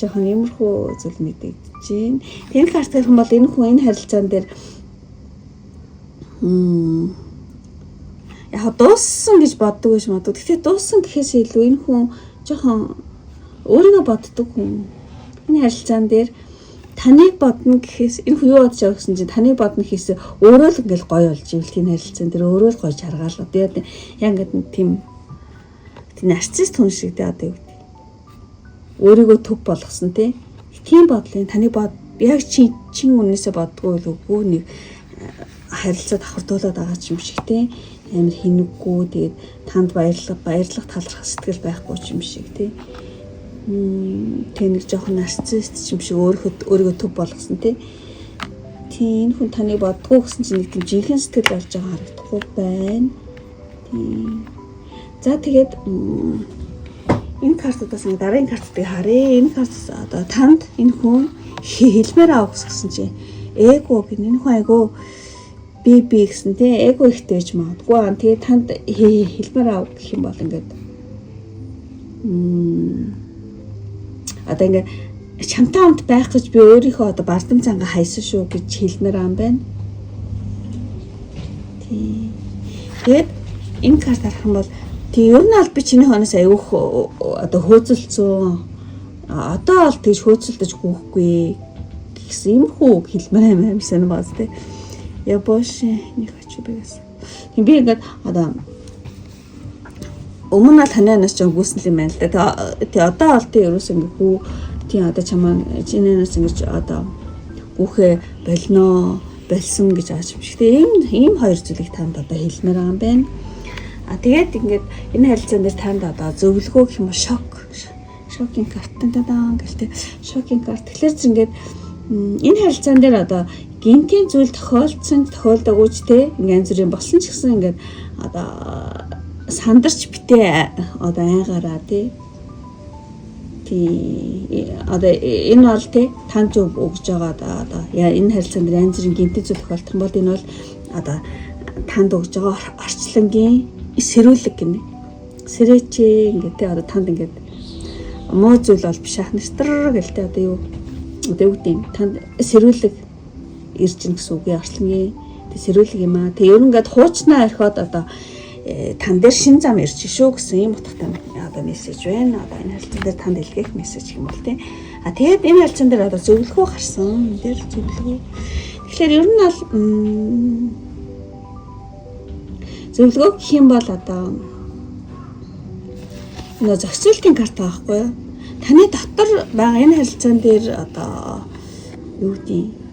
Жоохон иймэрхүү зүйл мэдэгдэж байна. Тийм карт гэх юм бол энэ хүн энэ харилцаан дээр яг дууссан гэж боддог гэж магадгүй. Гэхдээ дууссан гэхээс илүү энэ хүн жоохон өөрийгөө боддог хүн. Энэ харилцаан дээр таныг бодно гэхээс энэ хүн юу бодож байгаа гэсэн чинь таныг бодно гэхээс өөрөө л ингээл гоё болж ивэл тийм харилцаан дээр өөрөө л гоё жаргаал. Одоо яг ингээд тийм нарцист хүн шиг те, одоо юу гэдэг. Өөрийгөө төв болгосон те. Тийм бодлын таныг бод яг чи чин үнээсээ боддгоо үгүй, нэг харилцаа давхардуулаад байгаа ч юм шиг те, амар хинэггүй, тэгээд танд баярлах талархах сэтгэл байхгүй ч юм шиг те. Тэг нэг жоохон нарцист юм шиг өөрийгөө төв болгосон те. Тийм, энэ хүн таныг боддгоо гэсэн чинь нэг тийм жинхэнэ сэтгэл болж байгаа харагдахгүй байна. Тийм. За, тэгээд энэ картуудаас ингэ дараагийн картыг харъя. Энэ карт одоо танд энэ хүн хэлмээр авах гэсэн чинь эго гэх, энэ хүн айгу би гэсэн тий эго ихтэй байж магадгүй. Аа, тэгээ танд хэлмээр ав гэх юм бол ингээд одоо ингээд чамтай хамт байх гэж би өөрийнхөө одоо бардам цанга хайсан шүү гэж хэлмээр юм байна. Тий. Тэгээд энэ карт харах юм бол тий ер нь бол би чиний хонос аяух одоо хөөцөлдсөн. Одоо бол тэгж хөөцөлдөж гүйхгүй гэсэн иймэрхүү хэлмээр юм амар сонир байна тий. Я больше не хочу бегать. Тийм, би ингээд одоо өмнө нь таны анаас ч гүйсэн юм байна л да. Тэгээ одоо бол тий ерөөс ингээ хүү тий одоо чамаа чинээс ингэж одоо гүүхээ болноо болсон гэж ааж юм шиг. Тэгээ ийм хоёр зүйлийг танд одоо хэлмээр байгаа юм байна. А тэгээд ингээд энэ харилцаан дээр танд одоо зөвлөгөө гэх юм уу, шокинг карт тан гэлтэй шокинг карт. Тэгэхээр ч ингээд энэ харилцаан дээр одоо гинтийн зүйл тохиолдсон тохиолдоогүй ч те, ингээ янз бүрийн болсон ч гэсэн ингээд одоо сандарч битээ одоо айгаараа те. Тий, одоо энэ бол те танд өгж байгаа одоо энэ харилцаан дээр янз бүрийн гинтийн зүйл тохиолдох юм бол энэ бол одоо танд өгж байгаа орчлонгийн сэрүүлэг гинэ. Сэрээч ингээд те, одоо танд ингээд муу зүйл бол биш ах нэртэр гэл те, одоо юу одоо юу гэдэг юм, танд сэрүүлэг ирж гин гэсэн үг, орчлонгийн тэг сэрүүлэг юм аа. Тэг ер нь ингээд хуучнаа орхиод одоо тан дээр шин зам ирж шүү гэсэн ийм утгатай одоо мессеж байна. Одоо энэ харилцаан дээр танд илгээх мессеж юм бол тий. А тэгээд энэ харилцаан дээр одоо зөвлөгөө гарсан. Энэ дээр зөвлөгөө. Тэгэхээр ер нь бол зөвлөгөө гэх юм бол одоо нөө зохицуултын карт байгаа байхгүй юу? Таны дотор байгаа энэ харилцаан дээр одоо юу гэдэг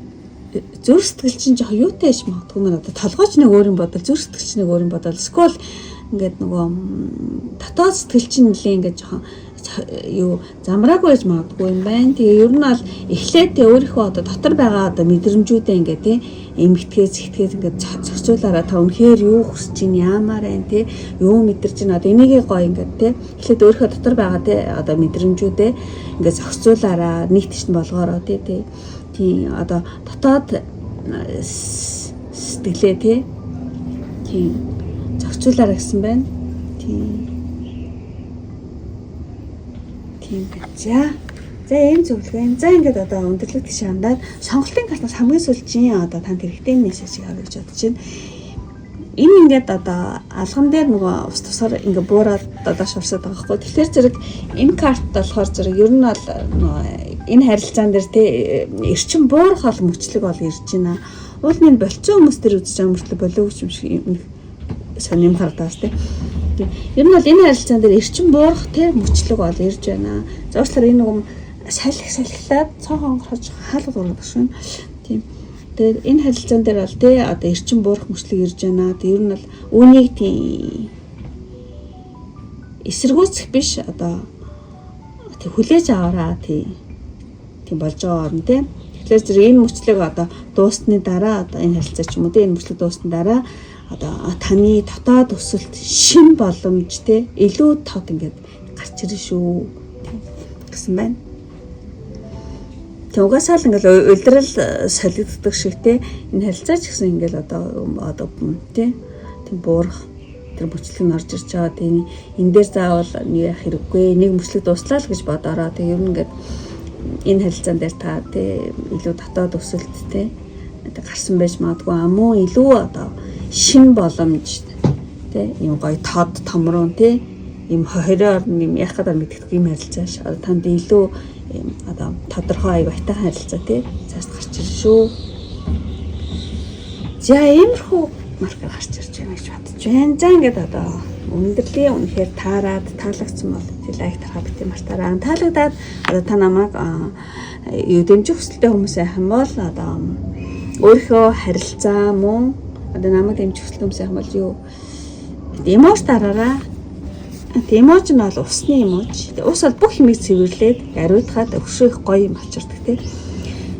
зүрх сэтгэл чинь жоох юутай яж магадгүй мэн, одоо толгойч нэг өөр юм бодол, зүрх сэтгэл чинь нэг өөр юм бодол, эсвэл Ингээд нөгөө дотоод сэтгэл чинь нэлээ ингээд жоохон юу замраагүй байж магадгүй юм байна. Тэгээ ер нь бол эхлээд тэ өөрийнхөө одоо дотор байгаа одоо мэдрэмжүүдээ ингээд тэ эмгэтгээ зэгтгээд ингээд зохицуулаараа та үнэхээр юу хүсэж чинь яамаар байна те юу мэдэрч чинь одоо энийгээ гоё ингээд те эхлээд өөрийнхөө дотор байгаа те одоо мэдрэмжүүдээ ингээд зохицуулаараа нэг тийш нь болгоороо те тий одоо дотоод сэтгэлээ те тийм зохицуулаараа гэсэн байна. Тийм. Тийм байна. За. За ийм зөвлөгөө. За ингээд одоо өндөрлөг тийш хандаад сонголтын картаас хамгийн сүүлчийн одоо танд хэрэгтэй мессежийг авъя гэж бодож байна. Энэ ингээд одоо алган дээр нөгөө ус тусгаар ингээд буураад доош урсаад байгаа байхгүй. Тэгэхээр зэрэг энэ карт болохоор зэрэг ер нь бол нөгөө энэ харилцаан дээр те эрчим буурах бол мөчлөг бол ирж байна. Уул нь болцсон хүмүүс төр үзэж байгаа мөртлөө болоогүй юм шиг сонирм хардаас те. Ер нь бол энэ харилцаан дээр эрчим буурах те мөчлөг бол ирж байна. За уучлаарай энэ нөгөө салхи салхилаад цонхон онгорхож хаалга дураад шин. Тийм. Тэгээд энэ харилцаан дээр бол те одоо эрчим буурах мөчлөг ирж байна. Тэг ер нь бол үүнийг тийм эсэргүүцэх биш одоо тэг хүлээж аваараа тийм болж байгаа орно те. Тэгэхээр зэрэг энэ мөчлөг одоо дуусны дараа одоо энэ харилцаа ч юм уу те энэ мөчлөг дуусны дараа одоо таны дотоод өсөлт шин боломж те илүү тод ингээд гарч ирнэ шүү гэсэн байна. Тэг угаасаа л ингээл улирал солигддог шиг те энэ харилцаа ч гэсэн ингээл одоо те тийм буурах тэр мөчлөг нь орж ирж байгаа. Тийм энэ дээр заавал нэг яах хэрэггүй нэг мөчлөг дуслаа л гэж бодороо. Тэг ер нь ингээд энэ харилцаан дээр та те илүү дотоод өсөлт те гарсан байж магадгүй мөн илүү одоо шин боломж те юм гоё тод томрон те юм 20 орн юм яах гэдэг мэддэг юм харилцаа ш. Одоо танд илүү юм одоо тодорхой аяг байтайхан харилцаа те цааш гарч ирнэ шүү. За иймэрхүү маркер гарч ирж байна гэж бодож байна. За ингээд одоо өндөрлөгийн үнэхээр таарад таалагдсан бол тий лайк дарахаа бити мартаарай. Таалагдаад одоо та намайг юу дэмжих хүсэлтэй хүмүүс байх юм бол одоо өөрийнхөө харилцаа мөн одоо намайг дэмжих хүсэлтэй хүмүүс байх юм бол юу эможи дараарай. Эможи нь бол усны эможи. Ус бол бүх юмыг цэвэрлээд ариутгаад өшөө их гоё юм авчирдаг тий.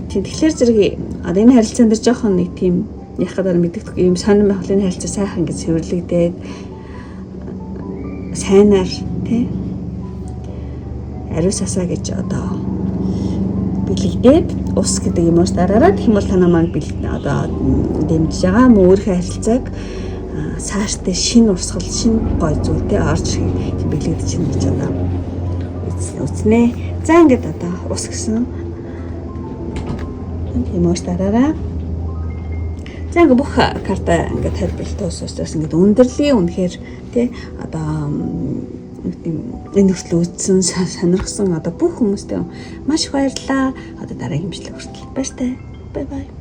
Тийм тэгэхээр зэрэг одоо энэ харилцаан дээр жоохон нэг тийм яах гэдэг мэддэг юм сонирн байх бол энэ харилцаа сайхан ингэ цэвэрлэгдээд сайнаар тий ариу сасаа гэж одоо бэлэгдээд ус гэдэг юм уус дараарай. Тэгэх юм бол та намайг одоо дэмжиж байгаа мөн өөрийнхөө харилцааг цаашдаа шинэ урсгал, шинэ гой зүйлтэй орж ирэхийг бэлэгдэж байна гэж одоо үзнэ. За ингээд одоо ус гэсэн юм уус дараарай. За ингээд бүх карта ингээд тайлбарлалт дуусаас ингээд өндөрлөгийн үнэхээр тий одоо энэ хүртэл үзсэн, сонирхсан одоо бүх хүмүүстээ маш их баярлалаа. Одоо дараагийн бичлэг хүртэл баяртай. Bye bye.